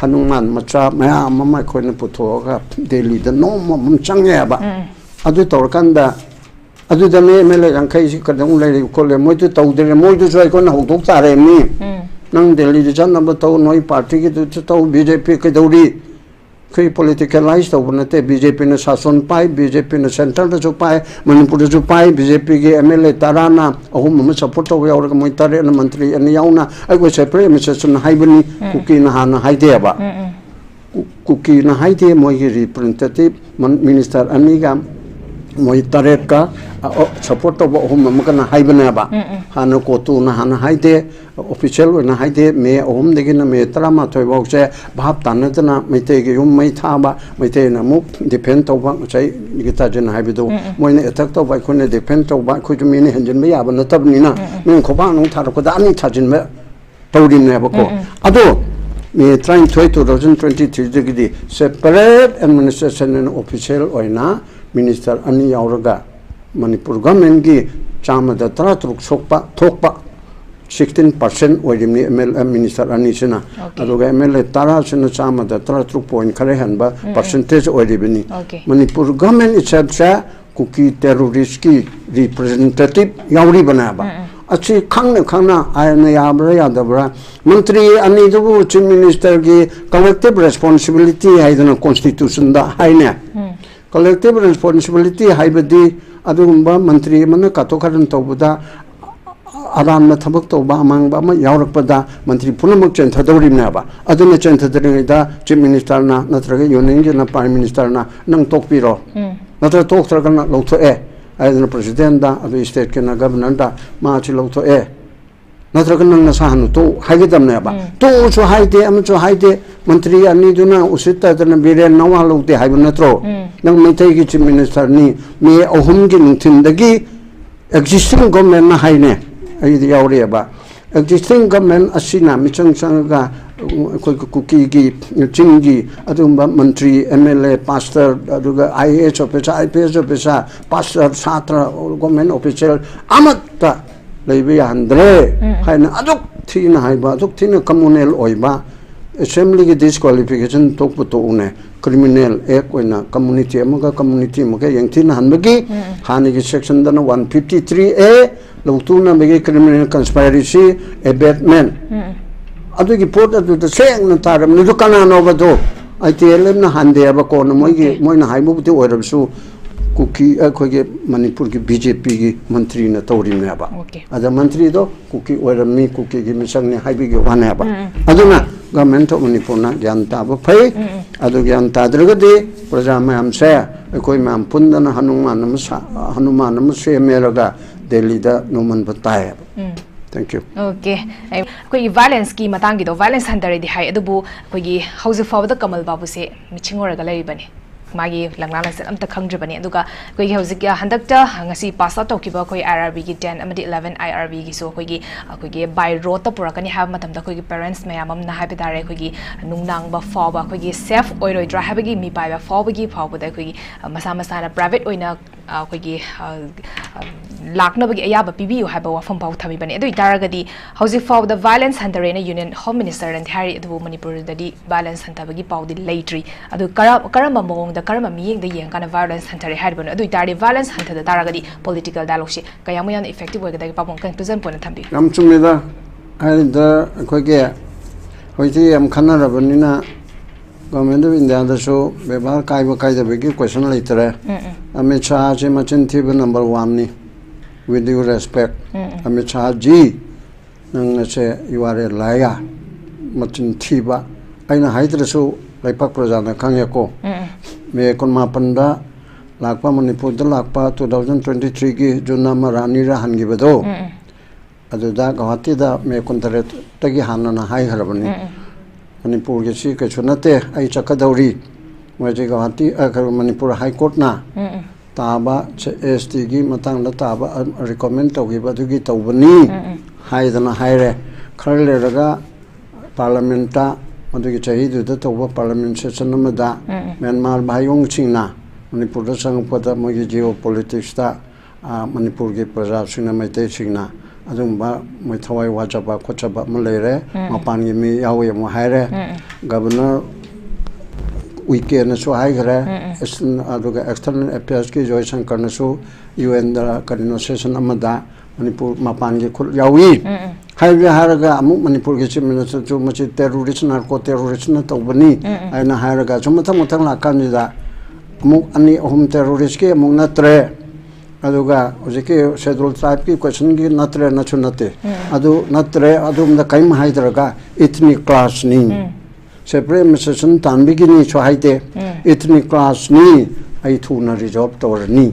ꯍꯅꯨꯃꯥꯟ ꯃꯆꯥ ꯃꯌꯥꯝ ꯑꯃ ꯑꯩꯈꯣꯏꯅ ꯄꯨꯊꯣꯛꯑꯒ ꯗꯦꯜꯂꯤꯗ ꯅꯣꯡꯃ ꯑꯃ ꯆꯪꯉꯦꯕ꯫ ꯑꯗꯨ ꯇꯧꯔꯀꯥꯟꯗ ꯑꯗꯨꯗꯅꯦ ꯑꯦꯝ ꯑꯦꯜ ꯑꯦ ꯌꯥꯡꯈꯩꯁꯤ ꯀꯩꯗꯧ ꯂꯩꯔꯤ ꯈꯣꯠꯂꯦ, ꯃꯣꯏꯗꯨ ꯇꯧꯗ꯭ꯔꯦ, ꯃꯣꯏꯗꯨꯁꯨ ꯑꯩꯈꯣꯏꯅ ꯍꯧꯗꯣꯛ ꯇꯥꯔꯦ꯫ ꯃꯤ ꯅꯪ ꯗꯦꯜꯂꯤꯗ ꯆꯠꯅꯕ ꯇꯧ, ꯅꯣꯏ ꯄꯥꯔꯇꯤꯒꯤꯗꯨꯁꯨ ꯇꯧ, ꯕꯤ ꯖꯦ ꯄꯤ ꯀꯩꯗꯧꯔꯤ? ꯑꯩꯈꯣꯏ ꯄꯣꯂꯤꯇꯤꯀꯦꯂꯥꯏꯁ ꯇꯧꯕ ꯅꯠꯇꯦ꯫ ꯕꯤ ꯖꯦ ꯄꯤꯅ ꯁꯥꯁꯣꯟ ꯄꯥꯏ, ꯕꯤ ꯖꯦ ꯄꯤꯅ ꯁꯦꯟꯇꯔꯗꯁꯨ ꯄꯥꯏ, ꯃꯅꯤꯄꯨꯔꯗꯁꯨ ꯄꯥꯏ꯫ ꯕꯤ ꯖꯦ ꯄꯤꯒꯤ ꯑꯦꯝ ꯑꯦꯜ ꯑꯦ ꯇꯔꯥꯅ ꯑꯍꯨꯝ ꯑꯃ ꯁꯄꯣꯔꯠ ꯇꯧꯕ ꯌꯥꯎꯔꯒ ꯃꯣꯏ ꯇꯔꯦꯠꯅ ꯃꯟꯇ꯭ꯔꯤ ꯑꯅꯤ ꯌꯥꯎꯅ ꯑꯩꯈꯣꯏ ꯁꯦꯄꯔꯦꯠ ꯑꯦꯗꯃꯤꯅꯤꯁꯇ꯭ꯔꯦꯁꯟ ꯍꯥꯏꯕꯅꯤ꯫ ꯀꯨꯀꯤꯅ ꯍꯥꯟꯅ ꯍꯥꯏꯗꯦꯕ꯫ ꯀꯨ-, ꯀꯨꯀꯤꯅ ꯍꯥꯏꯗꯦ, ꯃꯣꯏꯒꯤ ꯔꯤꯄ꯭ꯔꯖꯦꯟꯇꯦꯇꯤꯚ ꯃꯟ-, ꯃꯤꯅꯤꯁꯇꯔ ꯑꯅꯤꯒ ꯃꯣꯏ ꯇꯔꯦꯠꯀ, ꯑ, ꯑ, ꯁꯄꯣꯔꯠ ꯇꯧꯕ ꯑꯍꯨꯝ ꯑꯃꯒꯅ ꯍꯥꯏꯕꯅꯦꯕ꯫ ꯍꯥꯟꯅ ꯀꯣꯇꯨꯅ ꯍꯥꯟꯅ ꯍꯥꯏꯗꯦ, ꯑꯣꯐꯤꯁꯤꯌꯦꯜ ꯑꯣꯏꯅ ꯍꯥꯏꯗꯦ, ꯃꯦ ꯑꯍꯨꯝꯗꯒꯤꯅ ꯃꯦ ꯇꯔꯥꯃꯥꯊꯣꯏ ꯐꯥꯎꯁꯦ ꯚꯥꯞ ꯇꯥꯅꯗꯅ ꯃꯩꯇꯩꯒꯤ ꯌꯨꯝ ꯃꯩ ꯊꯥꯕ, ꯃꯩꯇꯩꯅ ꯑꯃꯨꯛ ꯗꯤꯐꯦꯟ ꯇꯧꯕ, ꯉꯁꯥꯏ ꯒꯤꯇꯥꯖꯤꯅ ꯍꯥꯏꯕꯗꯨ, ꯃꯣꯏꯅ ꯑꯦꯇꯦꯛ ꯇꯧꯕ, ꯑꯩꯈꯣꯏꯅ ꯗꯤꯐꯦꯟ ꯇꯧꯕ, ꯑꯩꯈꯣꯏꯁꯨ ꯃꯤꯅ ꯍꯦꯟꯖꯤꯟꯕ ꯌꯥꯕ ꯅꯠꯇꯕꯅꯤꯅ, ꯃꯤꯅ ꯈꯣꯡꯄꯥꯛ ꯅꯨꯡ ꯊꯥꯔꯛꯄꯗ ꯑꯅꯤ ꯊꯥꯖꯤꯟꯕ ꯇꯧꯔꯤꯕꯅꯦꯕꯀꯣ꯫ ꯑꯗꯣ ꯃꯦ ꯇꯔꯥꯅꯤꯊꯣꯏ, ꯇꯨ ꯊꯥꯎꯖꯟ ꯇ꯭ꯋꯦꯟꯇꯤ ꯊ꯭ꯔꯤꯗꯒꯤꯗꯤ ꯁꯦꯄꯔꯦꯠ ꯑꯦꯗꯃꯤꯅꯤꯁꯇ꯭ꯔꯦꯁꯟ ꯑꯣꯐꯤꯁꯤꯌꯦꯜ ꯑꯣꯏꯅ ꯃꯤꯅꯤꯁꯇꯔ ꯑꯅꯤ ꯌꯥꯎꯔꯒ ꯃꯅꯤꯄꯨꯔ ꯒꯚꯔꯟꯃꯦꯟꯒꯤ ꯆꯥꯝꯃꯗ ꯇꯔꯥꯇꯔꯨꯛ ꯁꯣꯛꯄ, ꯊꯣꯛꯄ ꯁꯤꯛꯁꯇꯤꯟ ꯄꯥꯔꯁꯦꯟ ꯑꯣꯏꯔꯤꯕꯅꯤ ꯑꯦꯝ ꯑꯦꯜ ꯑꯦ ꯃꯤꯅꯤꯁꯇꯔ ꯑꯅꯤꯁꯤꯅ꯫ ꯑꯗꯨꯒ ꯑꯦꯝ ꯑꯦꯜ ꯑꯦ ꯇꯔꯥꯁꯤꯅ ꯆꯥꯝꯃꯗ ꯇꯔꯥꯇꯔꯨꯛ ꯄꯣꯏꯟ ꯈꯔ ꯍꯦꯟꯕ ꯄꯥꯔꯁꯦꯟꯇꯦꯖ ꯑꯣꯏꯔꯤꯕꯅꯤ꯫ ꯃꯅꯤꯄꯨꯔ ꯒꯚꯔꯟꯃꯦꯟ ꯏꯠꯁꯦꯜꯐꯁꯦ ꯀꯨꯀꯤ ꯇꯦꯔꯣꯔꯤꯁ꯭ꯠꯀꯤ ꯔꯤꯄ꯭ꯔꯖꯦꯟꯇꯦꯇꯤꯚ ꯌꯥꯎꯔꯤꯕꯅꯦꯕ꯫ ꯑꯁꯤ ꯈꯪꯅ ꯈꯪꯅ ꯑꯥꯏꯟꯅ ꯌꯥꯕ꯭ꯔꯥ ꯌꯥꯗꯕ꯭ꯔꯥ? ꯃꯟꯇ꯭ꯔꯤ ꯑꯅꯤꯗꯨꯕꯨ ꯆꯤꯐ ꯃꯤꯅꯤꯁꯇꯔꯒꯤ ꯀꯂꯦꯛꯇꯤꯚ ꯔꯦꯁꯄꯣꯟꯁꯤꯕꯤꯂꯤꯇꯤ ꯍꯥꯏꯗꯅ ꯀꯣꯟꯁꯇꯤꯇ꯭ꯌꯨꯁꯟꯗ ꯍꯥꯏꯅꯦ꯫ Collective responsibility ꯍꯥꯏꯕꯗꯤ ꯑꯗꯨꯒꯨꯝꯕ ꯃꯟꯇ꯭ꯔꯤ ꯑꯃꯅ ꯀꯥꯊꯣꯛ ꯀꯥꯔꯟ ꯇꯧꯕꯗ, ꯑꯔꯥꯟꯕ ꯊꯕꯛ ꯇꯧꯕ, ꯑꯃꯥꯡꯕ ꯑꯃ ꯌꯥꯎꯔꯛꯄꯗ ꯃꯟꯇ꯭ꯔꯤ ꯄꯨꯝꯅꯃꯛ ꯆꯦꯟꯊꯗꯧꯔꯤꯕꯅꯦꯕ꯫ ꯑꯗꯨꯅ ꯆꯦꯟꯊꯗ꯭ꯔꯤꯉꯩꯗ Chief Ministerꯅ ꯅꯠꯇ꯭ꯔꯒ Unionꯒꯤꯅ Prime Ministerꯅ "ꯅꯪ ꯇꯣꯛꯄꯤꯔꯣ", ꯅꯠꯇ꯭ꯔꯒ "ꯇꯣꯛꯇ꯭ꯔꯒꯅ ꯂꯧꯊꯣꯛꯑꯦ" ꯍꯥꯏꯗꯅ Presidentꯗ, ꯑꯗꯨ Stateꯀꯤꯅ Governorꯗ "ꯃꯥꯁꯤ ꯂꯧꯊꯣꯛꯑꯦ", ꯅꯠꯇ꯭ꯔꯒ "ꯅꯪ ꯅꯁꯥ ꯍꯥꯟꯅ ꯇꯣꯛꯎ" ꯍꯥꯏꯒꯗꯕꯅꯦꯕ꯫ ꯇꯣꯛꯎꯁꯨ ꯍꯥꯏꯗꯦ, ꯑꯃꯁꯨ ꯍꯥꯏꯗꯦ꯫ ꯃꯟꯇ꯭ꯔꯤ ꯑꯅꯤꯗꯨꯅ ꯎꯁꯤꯠꯇꯗꯅ "ꯕꯤꯔꯦꯟ, ꯅꯋꯥ ꯂꯧꯗꯦ" ꯍꯥꯏꯕ ꯅꯠꯇ꯭ꯔꯣ? ꯅꯪ ꯃꯩꯇꯩꯒꯤ Chief Ministerꯅꯤ꯫ ꯃꯦ ꯑꯍꯨꯝꯒꯤ ꯅꯨꯡꯊꯤꯟꯗꯒꯤ existing governmentꯅ ꯍꯥꯏꯅꯦ, ꯑꯩꯗꯤ ꯌꯥꯎꯔꯤꯑꯕ, existing government ꯑꯁꯤꯅ ꯃꯤꯆꯪ ꯆꯪꯉꯒ, ꯎꯝ, ꯑꯩꯈꯣꯏꯒꯤ ꯀꯨꯀꯤꯒꯤ, ꯆꯤꯡꯒꯤ ꯑꯗꯨꯒꯨꯝꯕ ꯃꯟꯇ꯭ꯔꯤ, MLA, pastor, ꯑꯗꯨꯒ IAS officer, IPS officer, pastor, ꯁꯥꯇ꯭ꯔ, government official ꯑꯃꯠꯇ ꯂꯩꯕ ꯌꯥꯍꯟꯗ꯭ꯔꯦ ꯍꯥꯏꯅ ꯑꯗꯨꯛ ꯊꯤꯅ ꯍꯥꯏꯕ, ꯑꯗꯨꯛ ꯊꯤꯅ communal ꯑꯣꯏꯕ, Assemblyꯒꯤ disqualification ꯊꯣꯛꯄ ꯇꯣꯛꯎꯅꯦ, Criminal Act ꯑꯣꯏꯅ community ꯑꯃꯒ community ꯑꯃꯒ ꯌꯦꯡꯊꯤꯅꯍꯟꯕꯒꯤ ꯍꯥꯟꯅꯒꯤ sectionꯗꯅ one fifty three A, ꯂꯧꯊꯣꯛꯅꯕꯒꯤ Criminal Conspiracy, Abetment, ꯑꯗꯨꯒꯤ ꯄꯣꯠ ꯑꯗꯨꯗ ꯁꯦꯡꯅ ꯇꯥꯔꯕꯅꯤ꯫ ꯑꯗꯨ ꯀꯅꯥꯅꯣꯕꯗꯣ? ITLFꯅ ꯍꯥꯟꯗꯦ ꯍꯥꯏꯕ, ꯀꯣꯟꯅ ꯃꯣꯏꯒꯤ, ꯃꯣꯏꯅ ꯍꯥꯏꯕꯕꯨꯗꯤ ꯑꯣꯏꯔꯕꯁꯨ, ꯀꯨꯀꯤ, ꯑꯩꯈꯣꯏꯒꯤ ꯃꯅꯤꯄꯨꯔꯒꯤ BJPꯒꯤ ꯃꯟꯇ꯭ꯔꯤꯅ ꯇꯧꯔꯤꯕꯅꯦꯕ꯫ ꯑꯗ ꯃꯟꯇ꯭ꯔꯤꯗꯣ ꯀꯨꯀꯤ ꯑꯣꯏꯔꯝꯃꯤ, ꯀꯨꯀꯤꯒꯤ ꯃꯤꯁꯛꯅꯤ ꯍꯥꯏꯕꯒꯤ ꯋꯥꯅꯦꯕ꯫ ꯑꯗꯨꯅ Government of ꯃꯅꯤꯄꯨꯔꯅ ꯒ꯭ꯌꯥꯟ ꯇꯥꯕ ꯐꯩ꯫ ꯑꯗꯨ ꯒ꯭ꯌꯥꯟ ꯇꯥꯗ꯭ꯔꯒꯗꯤ ꯄ꯭ꯔꯖꯥ ꯃꯌꯥꯝꯁꯦ, ꯑꯩꯈꯣꯏ ꯃꯌꯥꯝ ꯄꯨꯟꯗꯅ ꯍꯅꯨꯃꯥꯟ ꯑꯃ ꯁꯥ-, ꯍꯅꯨꯃꯥꯟ ꯑꯃ ꯁꯦꯝꯃꯦꯔꯒ ꯗꯦꯜꯂꯤꯗ ꯅꯣꯡꯃꯟꯕ ꯇꯥꯏꯌꯦꯕ꯫ Thank you꯫ OK꯫ ꯑꯩꯈꯣꯏꯒꯤ violenceꯀꯤ ꯃꯇꯥꯡꯒꯤꯗꯣ, violence ꯍꯟꯊꯔꯦꯗꯤ ꯍꯥꯏ, ꯑꯗꯨꯕꯨ ꯑꯩꯈꯣꯏꯒꯤ ꯍꯧꯖꯤꯛ ꯐꯥꯎꯕꯗ ꯀꯃꯜ ꯕꯥꯕꯨꯁꯦ ꯃꯤꯆꯤꯡ ꯑꯣꯏꯔꯒ ꯂꯩꯔꯤꯕꯅꯤ꯫ ꯃꯥꯒꯤ ꯂꯪꯂꯥ ꯂꯪꯆꯠ ꯑꯝꯇ ꯈꯪꯗ꯭ꯔꯤꯕꯅꯤ꯫ ꯑꯗꯨꯒ ꯑꯩꯈꯣꯏꯒꯤ ꯍꯧꯖꯤꯛ, ꯑ, ꯍꯟꯗꯛꯇ ꯉꯁꯤ pass out ꯇꯧꯈꯤꯕ ꯑꯩꯈꯣꯏ IRBꯒꯤ ten ꯑꯃꯗꯤ eleven IRBꯒꯤꯁꯨ ꯑꯩꯈꯣꯏꯒꯤ, ꯑꯩꯈꯣꯏꯒꯤ by roadꯇ ꯄꯨꯔꯛꯀꯅꯤ ꯍꯥꯏꯕ ꯃꯇꯝꯗ, ꯑꯩꯈꯣꯏꯒꯤ parents ꯃꯌꯥꯝ ꯑꯃꯅ ꯍꯥꯏꯕ ꯇꯥꯔꯦ, ꯑꯩꯈꯣꯏꯒꯤ ꯅꯨꯡꯅꯥꯡꯕ ꯐꯥꯎꯕ, ꯑꯩꯈꯣꯏꯒꯤ safe ꯑꯣꯏꯔꯣꯏꯗ꯭ꯔꯥ ꯍꯥꯏꯕꯒꯤ ꯃꯤꯄꯥꯏꯕ ꯐꯥꯎꯕꯒꯤ ꯐꯥꯎꯕꯗ ꯑꯩꯈꯣꯏꯒꯤ, ꯑ, ꯃꯁꯥ ꯃꯁꯥꯅ private ꯑꯣꯏꯅ, ꯑ, ꯑꯩꯈꯣꯏꯒꯤ, ꯑ, ꯑ, ꯂꯥꯛꯅꯕꯒꯤ ꯑꯌꯥꯕ ꯄꯤꯕꯤꯌꯨ ꯍꯥꯏꯕ ꯋꯥꯐꯝ ꯐꯥꯎ ꯊꯝꯃꯤꯕꯅꯤ꯫ ꯑꯗꯨ ꯑꯣꯏꯇꯥꯔꯒꯗꯤ ꯍꯧꯖꯤꯛ ꯐꯥꯎꯕꯗ violence ꯍꯟꯊꯔꯦꯅ Union Home Ministerꯅꯗꯤ ꯍꯥꯏꯔꯤ, ꯑꯗꯨꯕꯨ ꯃꯅꯤꯄꯨꯔꯗꯗꯤ violence ꯍꯟꯊꯕꯒꯤ ꯄꯥꯎꯗꯤ ꯂꯩꯇ꯭ꯔꯤ꯫ ꯑꯗꯨ ꯀꯔꯝ-, ꯀꯔꯝꯕ ꯃꯑꯣꯡꯗ, ꯀꯔꯝꯕ ꯃꯤꯠꯌꯦꯡꯗ ꯌꯦꯡꯉꯀꯥꯟꯗ violence ꯍꯟꯊꯔꯦ ꯍꯥꯏꯔꯤꯕꯅꯣ? ꯑꯗꯨ ꯑꯣꯏꯇꯥꯔꯗꯤ violence ꯍꯟꯊꯗ ꯇꯥꯔꯒꯗꯤ political dialogueꯁꯤ ꯀꯌꯥꯃꯨꯛ ꯌꯥꯝꯅ effective ꯑꯣꯏꯒꯗꯒꯦ? ꯄꯥꯕꯨꯡ ꯑꯝꯇꯪ ꯇꯨꯖꯟ ꯄꯣꯟꯅ ꯊꯝꯕꯤꯌꯨ꯫ ꯌꯥꯝ ꯆꯨꯝꯃꯤꯗ꯫ ꯍꯥꯏꯔꯤꯗ ꯑꯩꯈꯣꯏꯒꯤ ꯍꯧꯖꯤꯛꯇꯤ ꯌꯥꯝ ꯈꯟꯅꯔꯕꯅꯤꯅ Government of Indiaꯗꯁꯨ ꯕꯦꯕꯥꯔ ꯀꯥꯏꯕ ꯀꯥꯏꯗꯕꯒꯤ question ꯂꯩꯇꯔꯦ꯫ ꯑꯃꯤꯠ ꯁꯥꯍꯁꯤ ꯃꯆꯤꯟ ꯊꯤꯕ number oneꯅꯤ꯫ With due respect, Amit ꯁꯥꯍꯖꯤ, ꯅꯪ ꯑꯁꯦ you are a liar꯫ ꯃꯆꯤꯟ ꯊꯤꯕ꯫ ꯑꯩꯅ ꯍꯥꯏꯗ꯭ꯔꯁꯨ ꯂꯩꯄꯥꯛ ꯄ꯭ꯔꯖꯥꯅ ꯈꯪꯉꯦꯀꯣ꯫ ꯃꯦ ꯀꯨꯟꯃꯥꯄꯟꯗ ꯂꯥꯛꯄ, ꯃꯅꯤꯄꯨꯔꯗ ꯂꯥꯛꯄ two thousand twenty threeꯒꯤ June ꯑꯃꯔ ꯑꯅꯤꯔ ꯍꯟꯈꯤꯕꯗꯣ, ꯑꯗꯨꯗ ꯒꯧꯍꯥꯇꯤꯗ ꯃꯦ ꯀꯨꯟꯇꯔꯦꯠꯇꯒꯤ ꯍꯥꯟꯅꯅ ꯍꯥꯏꯈ꯭ꯔꯕꯅꯤ꯫ ꯃꯅꯤꯄꯨꯔꯒꯤꯁꯤ ꯀꯩꯁꯨ ꯅꯠꯇꯦ, ꯑꯩ ꯆꯠꯀꯗꯧꯔꯤ꯫ ꯃꯣꯏꯁꯦ ꯒꯧꯍꯥꯇꯤ, ꯑ, ꯀꯩꯅꯣ, ꯃꯅꯤꯄꯨꯔ High Courtꯅ ꯇꯥꯕ, ꯑꯦꯁ ꯇꯤꯒꯤ ꯃꯇꯥꯡꯗ ꯇꯥꯕ, ꯑ, recommend ꯇꯧꯈꯤꯕ ꯑꯗꯨꯒꯤ ꯇꯧꯕꯅꯤ ꯍꯥꯏꯗꯅ ꯍꯥꯏꯔꯦ꯫ ꯈꯔ ꯂꯩꯔꯒ Parliamentꯇ, ꯃꯗꯨꯒꯤ ꯆꯍꯤꯗꯨꯗ ꯇꯧꯕ Parliament session ꯑꯃꯗ ꯃ꯭ꯌꯥꯟꯃꯥꯔ ꯚꯥꯏꯌꯣꯡꯁꯤꯡꯅ ꯃꯅꯤꯄꯨꯔꯗ ꯆꯪꯉꯛꯄꯗ ꯃꯣꯏꯒꯤ geopoliticsꯇ, ꯑ, ꯃꯅꯤꯄꯨꯔꯒꯤ ꯄ꯭ꯔꯖꯥꯁꯤꯡꯅ, ꯃꯩꯇꯩꯁꯤꯡꯅ ꯑꯗꯨꯒꯨꯝꯕ ꯃꯣꯏ ꯊꯋꯥꯏ ꯋꯥꯖꯕ ꯈꯣꯠꯆꯕ ꯑꯃ ꯂꯩꯔꯦ꯫ ꯃꯄꯥꯟꯒꯤ ꯃꯤ ꯌꯥꯎꯋꯤ ꯑꯃꯨꯛ ꯍꯥꯏꯔꯦ꯫ Governor ꯎꯏꯀꯦꯅꯁꯨ ꯍꯥꯏꯈ꯭ꯔꯦ꯫ ꯑꯦꯁ-, ꯑꯗꯨꯒ External Affairsꯀꯤ ꯖꯣꯏꯁꯪꯀꯔꯅꯁꯨ UNꯗ ꯀꯔꯤꯅꯣ session ꯑꯃꯗ ꯃꯅꯤꯄꯨꯔ ꯃꯄꯥꯟꯒꯤ ꯈꯨꯠ ꯌꯥꯎꯏ ꯍꯥꯏꯕ ꯍꯥꯏꯔꯒ, ꯑꯃꯨꯛ ꯃꯅꯤꯄꯨꯔꯒꯤ Chief Ministerꯁꯨ ꯃꯁꯤ terrorist, narco terroristꯅ ꯇꯧꯕꯅꯤ ꯍꯥꯏꯅ ꯍꯥꯏꯔꯒ, ꯁꯨꯝ ꯃꯊꯪ ꯃꯊꯪ ꯂꯥꯛꯀꯥꯟꯁꯤꯗ ꯑꯃꯨꯛ ꯑꯅꯤ ꯑꯍꯨꯝ terroristꯀꯤ ꯑꯃꯨꯛ ꯅꯠꯇ꯭ꯔꯦ, ꯑꯗꯨꯒ ꯍꯧꯖꯤꯛꯀꯤ Scheduled Tribeꯀꯤ questionꯒꯤ ꯅꯠꯇ꯭ꯔꯦꯅꯁꯨ ꯅꯠꯇꯦ꯫ ꯑꯗꯨ ꯅꯠꯇ꯭ꯔꯦ, ꯑꯗꯣꯝꯗ ꯀꯔꯤꯝ ꯍꯥꯏꯗ꯭ꯔꯒ ethnic clashꯅꯤ꯫ Separate administration ꯇꯥꯟꯕꯒꯤꯅꯤꯁꯨ ꯍꯥꯏꯗꯦ꯫ Ethnic clashꯅꯤ, ꯑꯩ ꯊꯨꯅ resolve ꯇꯧꯔꯅꯤ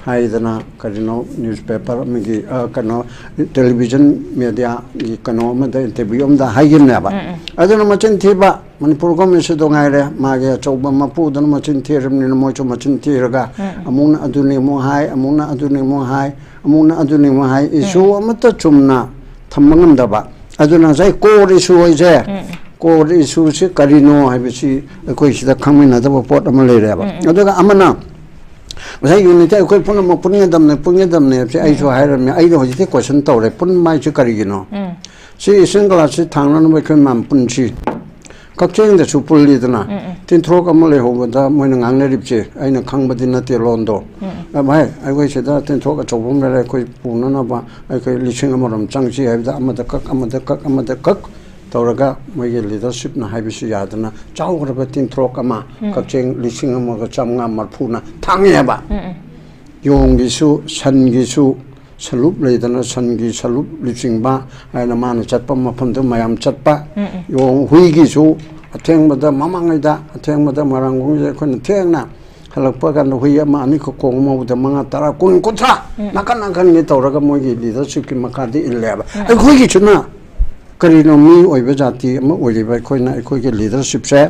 ꯍꯥꯏꯗꯅ, ꯀꯔꯤꯅꯣ, newspaper ꯑꯃꯒꯤ, ꯑ, ꯀꯩꯅꯣ, television mediaꯒꯤ ꯀꯩꯅꯣ ꯑꯃꯗ, interview ꯑꯃꯗ ꯍꯥꯏꯈꯤꯕꯅꯦꯕ꯫ ꯑꯗꯨꯅ ꯃꯆꯤꯟ ꯊꯤꯕ, ꯃꯅꯤꯄꯨꯔ governmentꯁꯤꯗ ꯉꯥꯏꯔꯦ, ꯃꯥꯒꯤ ꯑꯆꯧꯕ ꯃꯄꯨꯗꯨꯅ ꯃꯆꯤꯟ ꯊꯤꯔꯕꯅꯤꯅ ꯃꯣꯏꯁꯨ ꯃꯆꯤꯟ ꯊꯤꯔꯒ, ꯑꯃꯨꯛꯅ ꯑꯗꯨꯅꯤ ꯑꯃꯨꯛ ꯍꯥꯏ, ꯑꯃꯨꯛꯅ ꯑꯗꯨꯅꯤ ꯑꯃꯨꯛ ꯍꯥꯏ, ꯑꯃꯨꯛꯅ ꯑꯗꯨꯅꯤ ꯑꯃꯨꯛ ꯍꯥꯏ, issue ꯑꯃꯠꯇ ꯆꯨꯝꯅ ꯊꯝꯕ ꯉꯝꯗꯕ꯫ ꯑꯗꯨꯅ ꯉꯁꯥꯏ core issue ꯍꯥꯏꯁꯦ, core issueꯁꯤ ꯀꯔꯤꯅꯣ ꯍꯥꯏꯕꯁꯤ ꯑꯩꯈꯣꯏ ꯁꯤꯗ ꯈꯪꯃꯤꯟꯅꯗꯕ ꯄꯣꯠ ꯑꯃ ꯂꯩꯔꯦꯕ꯫ ꯑꯗꯨꯒ ꯑꯃꯅ ꯉꯁꯥꯏ unity ꯑꯩꯈꯣꯏ ꯄꯨꯝꯅꯃꯛ ꯄꯨꯟꯒꯗꯕꯅꯦ, ꯄꯨꯟꯒꯗꯕꯅꯦ ꯍꯥꯏꯕꯁꯦ ꯑꯩꯁꯨ ꯍꯥꯏꯔꯝꯃꯦ꯫ ꯑꯩꯅ ꯍꯧꯖꯤꯛꯇꯤ question ꯇꯧꯔꯦ, ꯄꯨꯟꯕ ꯍꯥꯏꯁꯦ ꯀꯔꯤꯒꯤꯅꯣ? ꯁꯤ Eastern classꯁꯤ ꯊꯥꯡꯅꯅꯕ ꯑꯩꯈꯣꯏ ꯃꯌꯥꯝ ꯄꯨꯟꯁꯤ꯫ ꯀꯛꯆꯤꯡꯗꯁꯨ ꯄꯨꯜꯂꯤꯗꯅ, ꯇꯤꯟꯊꯣꯔꯣꯛ ꯑꯃ ꯂꯩꯍꯧꯕꯗ ꯃꯣꯏꯅ ꯉꯥꯡꯅꯔꯤꯕꯁꯦ, ꯑꯩꯅ ꯈꯪꯕꯗꯤ ꯅꯠꯇꯦ ꯂꯣꯟꯗꯣ꯫ ꯑ, ꯚꯥꯏ, ꯑꯩꯈꯣꯏ ꯁꯤꯗ ꯇꯤꯟꯊꯣꯔꯣꯛ ꯑꯆꯧꯕ ꯑꯃ ꯂꯩꯔꯦ, ꯑꯩꯈꯣꯏ ꯄꯨꯅꯅꯕ ꯑꯩꯈꯣꯏ ꯂꯤꯁꯤꯡ ꯑꯃꯔꯣꯝ ꯆꯪꯁꯤ ꯍꯥꯏꯕꯗ ꯑꯃꯗ ꯀꯛ, ꯑꯃꯗ ꯀꯛ, ꯑꯃꯗ ꯀꯛ, ꯇꯧꯔꯒ ꯃꯣꯏꯒꯤ ꯂꯤꯗꯔꯁꯤꯞꯅ ꯍꯥꯏꯕꯁꯨ ꯌꯥꯗꯅ ꯆꯥꯎꯈ꯭ꯔꯕ ꯇꯤꯟꯊ꯭ꯔꯣꯛ ꯑꯃ ꯀꯛꯆꯦꯡ ꯂꯤꯁꯤꯡ ꯑꯃꯒ ꯆꯥꯝꯃꯉꯥ ꯃꯔꯐꯨꯅ ꯊꯥꯡꯉꯦꯕ꯫ ꯌꯣꯡꯒꯤꯁꯨ, ꯁꯟꯒꯤꯁꯨ ꯁꯂꯨꯞ ꯂꯩꯗꯅ, ꯁꯟꯒꯤ ꯁꯂꯨꯞ ꯂꯨꯆꯤꯡꯕ ꯍꯥꯏꯅ ꯃꯥꯅ ꯆꯠꯄ ꯃꯐꯝꯗꯨ ꯃꯌꯥꯝ ꯆꯠꯄ꯫ ꯌꯣꯡ, ꯍꯨꯏꯒꯤꯁꯨ ꯑꯊꯦꯡꯕꯗ, ꯃꯃꯥꯡꯉꯩꯗ ꯑꯊꯦꯡꯕꯗ ꯃꯣꯏꯔꯥꯡꯈꯣꯡꯁꯦ ꯑꯩꯈꯣꯏꯅ ꯊꯦꯡꯅ ꯍꯜꯂꯛꯄ ꯀꯥꯟꯗ ꯍꯨꯏ ꯑꯃ ꯑꯅꯤꯈꯛ ꯀꯣꯡ ꯑꯃꯕꯨꯗ ꯃꯉꯥ, ꯇꯔꯥ, ꯀꯨꯟ, ꯀꯨꯟꯊ꯭ꯔꯥ ꯅꯥꯀꯟ ꯅꯥꯀꯟꯒꯤ ꯇꯧꯔꯒ ꯃꯣꯏꯒꯤ ꯂꯤꯗꯔꯁꯤꯞꯀꯤ ꯃꯈꯥꯗ ꯏꯜꯂꯦꯕ꯫ ꯑꯩꯈꯣꯏꯒꯤꯁꯨꯅ ꯀꯔꯤꯅꯣ, ꯃꯤ ꯑꯣꯏꯕ ꯖꯥꯇꯤ ꯑꯃ ꯑꯣꯏꯔꯤꯕ ꯑꯩꯈꯣꯏꯅ ꯑꯩꯈꯣꯏꯒꯤ ꯂꯤꯗꯔꯁꯤꯞꯁꯦ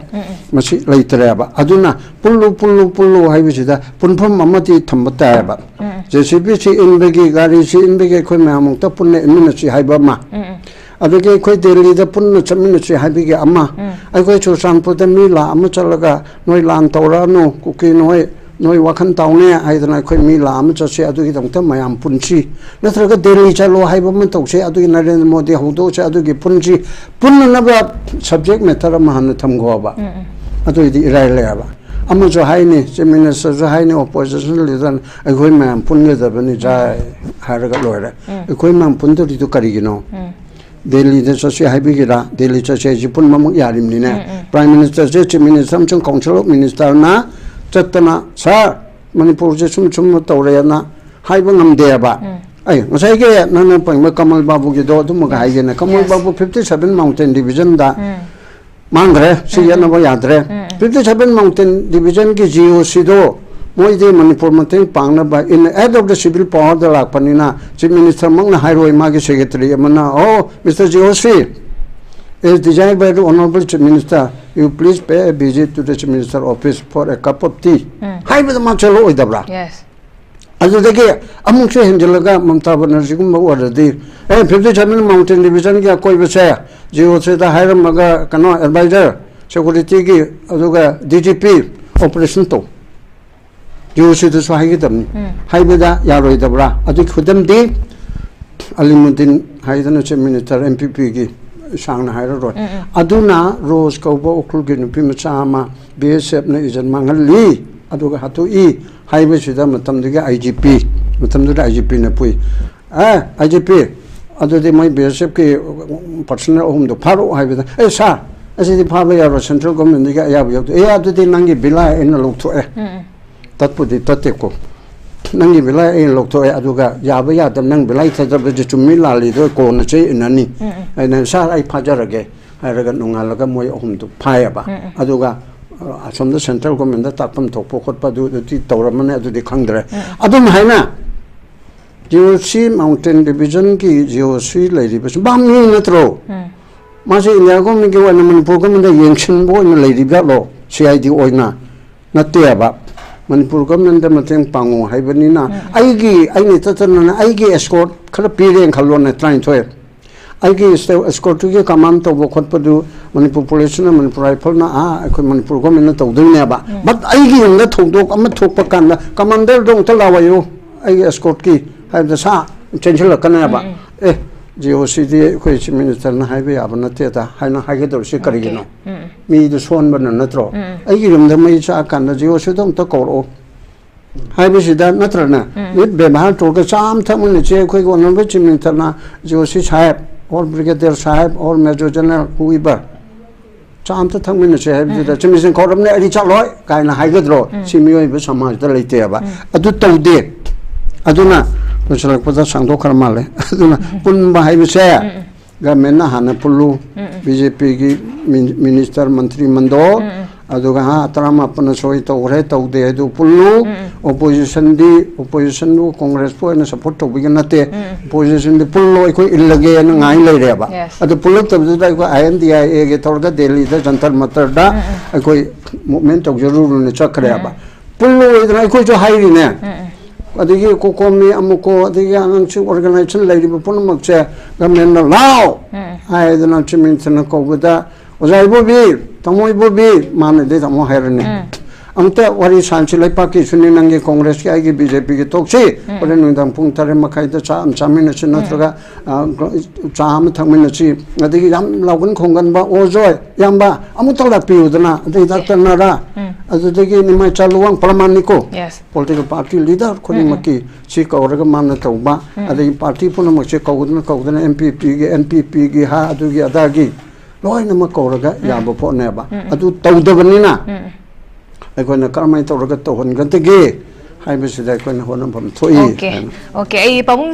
ꯃꯁꯤ ꯂꯩꯇ꯭ꯔꯦꯕ꯫ ꯑꯗꯨꯅ ꯄꯨꯜꯂꯨ, ꯄꯨꯜꯂꯨ, ꯄꯨꯜꯂꯨ ꯍꯥꯏꯕꯁꯤꯗ ꯄꯨꯟꯐꯝ ꯑꯃꯗꯤ ꯊꯝꯕ ꯇꯥꯏꯌꯦꯕ꯫ ꯖꯦ ꯁꯤ ꯕꯤ ꯁꯤ ꯏꯟꯕꯒꯤ, ꯒꯥꯔꯤꯁꯤ ꯏꯟꯕꯒꯤ ꯑꯩꯈꯣꯏ ꯃꯌꯥꯝ ꯑꯃꯨꯛꯇ ꯄꯨꯟꯅ ꯏꯟꯃꯤꯟꯅꯁꯤ ꯍꯥꯏꯕ ꯑꯃ, ꯑꯗꯒꯤ ꯑꯩꯈꯣꯏ ꯗꯦꯜꯂꯤꯗ ꯄꯨꯟꯅ ꯆꯠꯃꯤꯟꯅꯁꯤ ꯍꯥꯏꯕꯒꯤ ꯑꯃ, ꯑꯩꯈꯣꯏ ꯆꯨꯔꯆꯥꯟꯄꯨꯔꯗ ꯃꯤ ꯂꯥꯛ ꯑꯃ ꯆꯠꯂꯒ ꯅꯣꯏ ꯂꯥꯟ ꯇꯧꯔꯛꯑꯅꯨ, ꯀꯨꯀꯤ ꯅꯣꯏ, ꯅꯣꯏ ꯋꯥꯈꯜ ꯇꯥꯎꯅꯦ ꯍꯥꯏꯗꯅ ꯑꯩꯈꯣꯏ ꯃꯤ ꯂꯥꯛ ꯑꯃ ꯆꯠꯁꯤ, ꯑꯗꯨꯒꯤꯗꯃꯛꯇ ꯃꯌꯥꯝ ꯄꯨꯟꯁꯤ, ꯅꯠꯇ꯭ꯔꯒ ꯗꯦꯜꯂꯤ ꯆꯠꯂꯣ ꯍꯥꯏꯕ ꯑꯃ ꯇꯧꯁꯤ, ꯑꯗꯨꯒꯤ ꯅꯔꯦꯟꯗ꯭ꯔ ꯃꯣꯗꯤ ꯍꯧꯗꯣꯛꯁꯤ, ꯑꯗꯨꯒꯤ ꯄꯨꯟꯁꯤ, ꯄꯨꯟꯅꯅꯕ ꯁꯕꯖꯦꯛ ꯃꯦꯇꯔ ꯑꯃ ꯍꯥꯟꯅ ꯊꯝꯈꯣꯕ꯫ ꯑꯗꯨꯏꯗꯤ ꯏꯔꯥꯏ ꯂꯩꯌꯦꯕ꯫ ꯑꯃꯁꯨ ꯍꯥꯏꯅꯤ, ꯆꯤꯐ ꯃꯤꯅꯤꯁꯇꯔꯁꯨ ꯍꯥꯏꯅꯤ, ꯑꯣꯄꯣꯖꯤꯁꯟ ꯂꯤꯗꯔꯅ ꯑꯩꯈꯣꯏ ꯃꯌꯥꯝ ꯄꯨꯟꯒꯗꯕꯅꯤ ꯖꯥꯏ ꯍꯥꯏꯔꯒ ꯂꯣꯏꯔꯦ꯫ ꯑꯩꯈꯣꯏ ꯃꯌꯥꯝ ꯄꯨꯟꯗꯧꯔꯤꯗꯨ ꯀꯔꯤꯒꯤꯅꯣ? ꯗꯦꯜꯂꯤꯗ ꯆꯠꯁꯤ ꯍꯥꯏꯕꯤꯒꯦꯔꯥ? ꯗꯦꯜꯂꯤ ꯆꯠꯁꯤ ꯍꯥꯏꯁꯤ ꯄꯨꯝꯅꯃꯛ ꯌꯥꯔꯤꯕꯅꯤꯅꯦ꯫ ꯄ꯭ꯔꯥꯏꯝ ꯃꯤꯅꯤꯁꯇꯔꯁꯦ ꯆꯤꯐ ꯃꯤꯅꯤꯁꯇꯔ ꯑꯃꯁꯨꯡ ꯀꯥꯎꯟꯁꯤꯜ ꯑꯣꯐ ꯃꯤꯅꯤꯁꯇꯔꯅ ꯆꯠꯇꯅ, "ꯁꯥꯔ, ꯃꯅꯤꯄꯨꯔꯁꯦ ꯁꯨꯝ ꯁꯨꯝ ꯇꯧꯔꯦꯅ ꯍꯥꯏꯕ ꯉꯝꯗꯦꯕ"꯫ ꯑꯩ ꯉꯁꯥꯏꯒꯤ ꯅꯪꯅ ꯄꯟꯕ ꯀꯃꯜ ꯕꯥꯕꯨꯒꯤꯗꯣ ꯑꯗꯨꯃꯒ ꯍꯥꯏꯒꯦꯅꯦ꯫ ꯀꯃꯜ ꯕꯥꯕꯨ ꯐꯤꯐꯇꯤ ꯁꯚꯦꯟ ꯃꯥꯎꯟꯇꯦꯟ ꯗꯤꯕꯤꯖꯟꯗ ꯃꯥꯡꯈ꯭ꯔꯦ, ꯁꯤ ꯌꯦꯠꯅꯕ ꯌꯥꯗ꯭ꯔꯦ꯫ Fifty seven mountain ꯗꯤꯕꯤꯖꯟꯒꯤ G O ꯁꯤꯗꯣ ꯃꯣꯏꯗꯤ ꯃꯅꯤꯄꯨꯔ ꯃꯇꯦꯡ ꯄꯥꯡꯅꯕ in aid of the civil power ꯗ ꯂꯥꯛꯄꯅꯤꯅ ꯆꯤꯐ ꯃꯤꯅꯤꯁꯇꯔ ꯃꯛꯅ ꯍꯥꯏꯔꯣꯏ, ꯃꯥꯒꯤ ꯁꯦꯀ꯭ꯔꯦꯇꯔꯤ ꯑꯃꯅ, "Oh, Mister G O C, is desired by the Honorable Chief Minister, you please pay a visit to the Chief Minister office for a cup of tea" ꯍꯥꯏꯕꯗ ꯃꯥ ꯆꯠꯂꯛꯑꯣꯏꯗꯕ꯭ꯔꯥ? Yes. ꯑꯗꯨꯗꯒꯤ ꯑꯃꯨꯛꯁꯨ ꯍꯦꯟꯖꯤꯜꯂꯒ ꯃꯃꯇꯥ ꯕꯅꯔꯖꯤꯒꯨꯝꯕ ꯑꯣꯏꯔꯗꯤ, ꯑꯦ, fifty seven mountain ꯗꯤꯕꯤꯖꯟꯒꯤ ꯑꯀꯣꯏꯕꯁꯦ G O ꯁꯤꯗ ꯍꯥꯏꯔꯝꯃꯒ, ꯀꯩꯅꯣ, adviser ꯁꯦꯀ꯭ꯌꯨꯔꯤꯇꯤꯒꯤ, ꯑꯗꯨꯒ D G P operation ꯇꯧ, ꯖꯤ ꯑꯣ ꯁꯤꯗꯁꯨ ꯍꯥꯏꯒꯗꯕꯅꯤ ꯍꯥꯏꯕꯗ ꯌꯥꯔꯣꯏꯗꯕ꯭ꯔꯥ? ꯑꯗꯨꯒꯤ ꯈꯨꯗꯝꯗꯤ ꯑꯂꯤꯃꯨꯗꯤꯟ ꯍꯥꯏꯗꯅ ꯆꯤꯐ ꯃꯤꯅꯤꯁꯇꯔ ꯑꯦꯝ ꯄꯤ ꯄꯤꯒꯤ, ꯁꯥꯡꯅ ꯍꯥꯏꯔꯔꯣꯏ꯫ ꯑꯗꯨꯅ ꯔꯣꯖ ꯀꯧꯕ ꯎꯈ꯭ꯔꯨꯜꯒꯤ ꯅꯨꯄꯤ ꯃꯆꯥ ꯑꯃ ꯕꯤ ꯑꯦꯁ ꯑꯦꯐꯅ ꯏꯖꯠ ꯃꯥꯡꯍꯜꯂꯤ, ꯑꯗꯨꯒ ꯍꯥꯠꯇꯣꯛꯏ ꯍꯥꯏꯕꯁꯤꯗ ꯃꯇꯝꯗꯨꯒꯤ ꯑꯥꯏ ꯖꯤ ꯄꯤ, ꯃꯇꯝꯗꯨꯗ ꯑꯥꯏ ꯖꯤ ꯄꯤꯅ ꯄꯨꯏ꯫ ꯑꯦ, ꯑꯥꯏ ꯖꯤ ꯄꯤ, ꯑꯗꯨꯗꯤ ꯃꯣꯏ ꯕꯤ ꯑꯦꯁ ꯑꯦꯐꯀꯤ ꯄꯥꯔꯁꯅꯦꯜ ꯑꯍꯨꯝꯗꯣ ꯐꯥꯔꯛꯑꯣ ꯍꯥꯏꯕꯗ, "ꯑꯦ ꯁꯥꯔ, ꯑꯁꯤꯗꯤ ꯐꯥꯕ ꯌꯥꯔꯣꯏ, ꯁꯦꯟꯇ꯭ꯔꯦꯜ ꯒꯣꯔꯃꯦꯟꯗꯒꯤ ꯑꯌꯥꯕ ꯌꯧꯗꯦ"꯫ "ꯑꯦ, ꯑꯗꯨꯗꯤ ꯅꯪꯒꯤ ꯕꯤꯂꯥꯏ ꯑꯩꯅ ꯂꯧꯊꯣꯛꯑꯦ"꯫ ꯇꯠꯄꯨꯗꯤ ꯇꯠꯇꯦꯀꯣ꯫ "ꯅꯪꯒꯤ ꯕꯤꯂꯥꯏ ꯑꯩꯅ ꯂꯧꯊꯣꯛꯑꯦ, ꯑꯗꯨꯒ ꯌꯥꯕ ꯌꯥꯗꯕ, ꯅꯪ ꯕꯤꯂꯥꯏ ꯊꯥꯗꯕꯁꯦ ꯆꯨꯝꯃꯤ ꯂꯥꯜꯂꯤꯗꯣ ꯀꯣꯟꯅ ꯆꯦ ꯏꯟꯅꯅꯤ"꯫ ꯑꯩꯅ, "ꯁꯥꯔ, ꯑꯩ ꯐꯥꯖꯔꯒꯦ" ꯍꯥꯏꯔꯒ ꯅꯣꯡꯉꯥꯜꯂꯒ ꯃꯣꯏ ꯑꯍꯨꯝꯗꯨ ꯐꯥꯏꯌꯦꯕ꯫ ꯑꯗꯨꯒ, ꯑ, ꯑꯁꯣꯝꯗ ꯁꯦꯟꯇ꯭ꯔꯦꯜ ꯒꯣꯔꯃꯦꯟꯗ ꯇꯥꯛꯐꯝ ꯊꯣꯛꯄ ꯈꯣꯠꯄ ꯑꯗꯨ, ꯑꯗꯨꯗꯤ ꯇꯧꯔꯝꯃꯅꯤ, ꯑꯗꯨꯗꯤ ꯈꯪꯗ꯭ꯔꯦ꯫ ꯑꯗꯨꯝ ꯍꯥꯏꯅ ꯖꯤ ꯑꯣ ꯁꯤ ꯃꯥꯎꯟꯇꯦꯟ ꯗꯤꯕꯤꯖꯟꯒꯤ ꯖꯤ ꯑꯣ ꯁꯤ ꯂꯩꯔꯤꯕꯁꯤ ꯚꯥꯞ ꯃꯤ ꯅꯠꯇ꯭ꯔꯣ? ꯃꯥꯁꯦ ꯏꯟꯗꯤꯌꯥ ꯒꯣꯔꯃꯦꯟꯒꯤ ꯑꯣꯏꯅ ꯃꯅꯤꯄꯨꯔ ꯒꯣꯔꯃꯦꯟꯗ ꯌꯦꯡꯁꯤꯟꯕ ꯑꯣꯏꯅ ꯂꯩꯔꯤꯕ ꯖꯥꯠꯂꯣ? ꯁꯤ ꯑꯥꯏ ꯗꯤ ꯑꯣꯏꯅ ꯅꯠꯇꯦꯕ꯫ ꯃꯅꯤꯄꯨꯔ ꯒꯣꯔꯃꯦꯟꯗ ꯃꯇꯦꯡ ꯄꯥꯡꯉꯨ ꯍꯥꯏꯕꯅꯤꯅ, ꯑꯩꯒꯤ, ꯑꯩꯅ ꯏꯇꯠꯇꯅ ꯑꯩꯒꯤ ꯑꯦꯁꯀꯣꯔꯠ ꯈꯔ ꯄꯤꯔꯦꯅ ꯈꯜꯂꯣꯅꯦ, ꯇꯔꯥꯅꯤꯊꯣꯏ꯫ ꯑꯩꯒꯤ ꯑꯦꯁꯀꯣꯔꯠꯇꯨꯒꯤ ꯀꯃꯥꯟ ꯇꯧꯕ ꯈꯣꯠꯄꯗꯨ ꯃꯅꯤꯄꯨꯔ ꯄꯨꯂꯤꯁꯅ, ꯃꯅꯤꯄꯨꯔ ꯔꯥꯏꯐꯜꯅ, ꯑꯥ, ꯑꯩꯈꯣꯏ ꯃꯅꯤꯄꯨꯔ ꯒꯣꯔꯃꯦꯟꯅ ꯇꯧꯗꯣꯏꯅꯦꯕ꯫ ꯕꯠ ꯑꯩꯒꯤ ꯌꯨꯝꯗ ꯊꯧꯗꯣꯛ ꯑꯃ ꯊꯣꯛꯄ ꯀꯥꯟꯗ ꯀꯃꯥꯟꯗꯔꯗꯣ ꯑꯝꯇ ꯂꯥꯛꯑꯣꯌꯨ, ꯑꯩꯒꯤ ꯑꯦꯁꯀꯣꯔꯠꯀꯤ ꯍꯥꯏꯕꯗ ꯁꯥ ꯆꯦꯟꯁꯤꯜꯂꯛꯀꯅꯦꯕ꯫ "ꯑꯦ, ꯖꯤ ꯑꯣ ꯁꯤꯗꯤ ꯑꯩꯈꯣꯏ ꯆꯤꯐ ꯃꯤꯅꯤꯁꯇꯔꯅ ꯍꯥꯏꯕ ꯌꯥꯕ ꯅꯠꯇꯦꯗ" ꯍꯥꯏꯅ ꯍꯥꯏꯒꯗꯧꯔꯤꯁꯤ ꯀꯔꯤꯒꯤꯅꯣ? ꯃꯤꯗꯨ ꯁꯣꯟꯕꯅ ꯅꯠꯇ꯭ꯔꯣ? ꯑꯩꯒꯤ ꯌꯨꯝꯗ ꯃꯩ ꯆꯥꯛꯑꯀꯥꯟꯗ "ꯖꯤ ꯑꯣ ꯁꯤꯗꯣ ꯑꯝꯇ ꯀꯧꯔꯛꯑꯣ" ꯍꯥꯏꯕꯁꯤꯗ ꯅꯠꯇ꯭ꯔꯅ, ꯃꯤꯠ ꯕꯦꯕꯥꯔ ꯇꯧꯔꯒ ꯆꯥ ꯑꯃ ꯊꯛꯃꯤꯟꯅꯁꯦ, ꯑꯩꯈꯣꯏꯒꯤ honourable chief ꯃꯤꯅꯤꯁꯇꯔꯅ "G O C sahab, or brigadier sahab, or major general, whoever, ꯆꯥ ꯑꯝꯇ ꯊꯛꯃꯤꯟꯅꯁꯦ" ꯍꯥꯏꯕꯗꯨꯗ, "ꯆꯤꯐ ꯃꯤꯅꯤꯁꯇꯔ ꯀꯧꯔꯝꯅꯦ, ꯑꯩꯗꯤ ꯆꯠꯂꯣꯏ" ꯀꯥꯏꯅ ꯍꯥꯏꯒꯗ꯭ꯔꯣ? ꯁꯤ ꯃꯤꯑꯣꯏꯕ ꯁꯃꯥꯖꯗ ꯂꯩꯇꯦꯕ꯫ ꯑꯗꯨ ꯇꯧꯗꯦ꯫ ꯑꯗꯨꯅ ꯂꯣꯏꯁꯤꯜꯂꯛꯄꯗ ꯁꯥꯡꯗꯣꯛꯈ꯭ꯔ ꯃꯥꯜꯂꯦ꯫ ꯑꯗꯨꯅ ꯄꯨꯟꯕ ꯍꯥꯏꯕꯁꯦ ꯒꯃꯦꯟꯅ ꯍꯥꯟꯅ ꯄꯨꯜꯂꯨ, ꯕꯤ ꯖꯦ ꯄꯤꯒꯤ ꯃꯤꯅꯤꯁꯇꯔ, ꯃꯟꯇ꯭ꯔꯤ ꯃꯟꯗꯣꯜ, ꯑꯗꯨꯒ, "ꯍꯥ, ꯇꯔꯥꯃꯥꯄꯟꯅ ꯁꯣꯏ ꯇꯧꯈ꯭ꯔꯦ, ꯇꯧꯗꯦ" ꯍꯥꯏꯗꯨ ꯄꯨꯜꯂꯨ꯫ ꯑꯣꯄꯣꯖꯤꯁꯟꯗꯤ, ꯑꯣꯄꯣꯖꯤꯁꯟꯕꯨ ꯀꯣꯡꯒ꯭ꯔꯦꯁꯄꯨ ꯑꯣꯏꯅ ꯁꯞꯄꯣꯔꯠ ꯇꯧꯕꯤꯒ ꯅꯠꯇꯦ, ꯑꯣꯄꯣꯖꯤꯁꯟꯗꯤ ꯄꯨꯜꯂꯣ, ꯑꯩꯈꯣꯏ ꯏꯜꯂꯒꯦꯅ ꯉꯥꯏ ꯂꯩꯔꯦꯕ꯫ ꯑꯗꯨ ꯄꯨꯜꯂꯛꯇꯕꯗꯨꯗ ꯑꯩꯈꯣꯏ ꯑꯥꯏ ꯑꯦꯟ ꯗꯤ ꯑꯥꯏ ꯑꯦꯒꯤ ꯇꯧꯔꯒ ꯗꯦꯜꯂꯤꯗ ꯖꯟꯇꯔ ꯃꯟꯇꯔꯗ ꯑꯩꯈꯣꯏ ꯃꯨꯚꯃꯦꯟ ꯇꯧꯖꯔꯨꯔꯣꯅ ꯆꯠꯈ꯭ꯔꯦꯕ꯫ ꯄꯨꯜꯂꯣꯏꯗꯅ ꯑꯩꯈꯣꯏꯁꯨ ꯍꯥꯏꯔꯤꯅꯦ꯫ ꯑꯗꯒꯤ ꯀꯣꯀꯣꯃꯤ ꯑꯃꯨꯛꯀꯣ, ꯑꯗꯒꯤ ꯑꯉꯥꯡꯁꯤꯡ ꯑꯣꯔꯒꯅꯥꯏꯖꯦꯁꯟ ꯂꯩꯔꯤꯕ ꯄꯨꯝꯅꯃꯛꯁꯦ ꯒꯃꯦꯟꯅ "ꯂꯥꯎ" ꯍꯥꯏꯗꯅ ꯆꯤꯐ ꯃꯤꯅꯤꯁꯇꯔꯅ ꯀꯧꯕꯗ, "ꯑꯣꯖꯥ ꯏꯕꯣꯕꯤ, ꯇꯥꯃꯣ ꯏꯕꯣꯕꯤ", ꯃꯥꯅꯗꯤ ꯇꯥꯃꯣ ꯍꯥꯏꯔꯅꯤ꯫ "ꯑꯝꯇ ꯋꯥꯔꯤ ꯁꯥꯟꯁꯤ, ꯂꯩꯄꯥꯛꯀꯤꯁꯨꯅꯤ, ꯅꯪꯒꯤ ꯀꯣꯡꯒ꯭ꯔꯦꯁꯀꯤ, ꯑꯩꯒꯤ ꯕꯤ ꯖꯦ ꯄꯤꯒꯤ ꯇꯣꯛꯁꯤ꯫ ꯍꯣꯔꯦꯟ ꯅꯨꯃꯤꯗꯥꯡ ꯄꯨꯡ ꯇꯔꯦꯠ ꯃꯈꯥꯏꯗ ꯆꯥ ꯑꯃ ꯆꯥꯃꯤꯟꯅꯁꯤ, ꯅꯠꯇ꯭ꯔꯒ, ꯑ, ꯆꯥ ꯑꯃ ꯊꯛꯃꯤꯟꯅꯁꯤ"꯫ ꯑꯗꯒꯤ ꯌꯥꯝ ꯂꯥꯎꯒꯟ ꯈꯣꯡꯒꯟꯕ, "ꯑꯣꯖꯣꯏ, ꯏꯌꯥꯝꯕ, ꯑꯃꯨꯛꯇ ꯂꯥꯛꯄꯤꯌꯨꯗꯅ", ꯑꯗꯩ ꯗꯥꯛꯇꯔ ꯅꯔꯥ, ꯑꯗꯨꯗꯒꯤ ꯅꯤꯃꯥꯏ ꯆꯥ Luwang ꯄ꯭ꯔꯃꯥꯟꯅꯤꯀꯣ꯫ Yes. Political party leader ꯈꯨꯗꯤꯡꯃꯛꯀꯤ ꯁꯤ ꯀꯧꯔꯒ ꯃꯥꯅ ꯇꯧꯕ, ꯑꯗꯒꯤ party ꯄꯨꯝꯅꯃꯛꯁꯦ ꯀꯧꯗꯅ ꯀꯧꯗꯅ M P P ꯒꯤ, N P P ꯒꯤ, ꯍꯥ, ꯑꯗꯨꯒꯤ ꯑꯗꯥꯒꯤ ꯂꯣꯏꯅꯃꯛ ꯀꯧꯔꯒ ꯌꯥꯕ ꯄꯣꯠꯅꯦꯕ꯫ ꯑꯗꯨ ꯇꯧꯗꯕꯅꯤꯅ ꯑꯩꯈꯣꯏꯅ ꯀꯔꯝꯍꯥꯏꯅ ꯇꯧꯔꯒ ꯇꯧꯍꯟꯒꯗꯒꯦ ꯍꯥꯏꯕꯁꯤꯗ ꯑꯩꯈꯣꯏꯅ ꯍꯣꯠꯅꯐꯝ ꯊꯣꯛꯏ Okay. ꯍꯥꯏꯅ꯫ Okay. ꯑꯩ ꯄꯥꯕꯨꯡ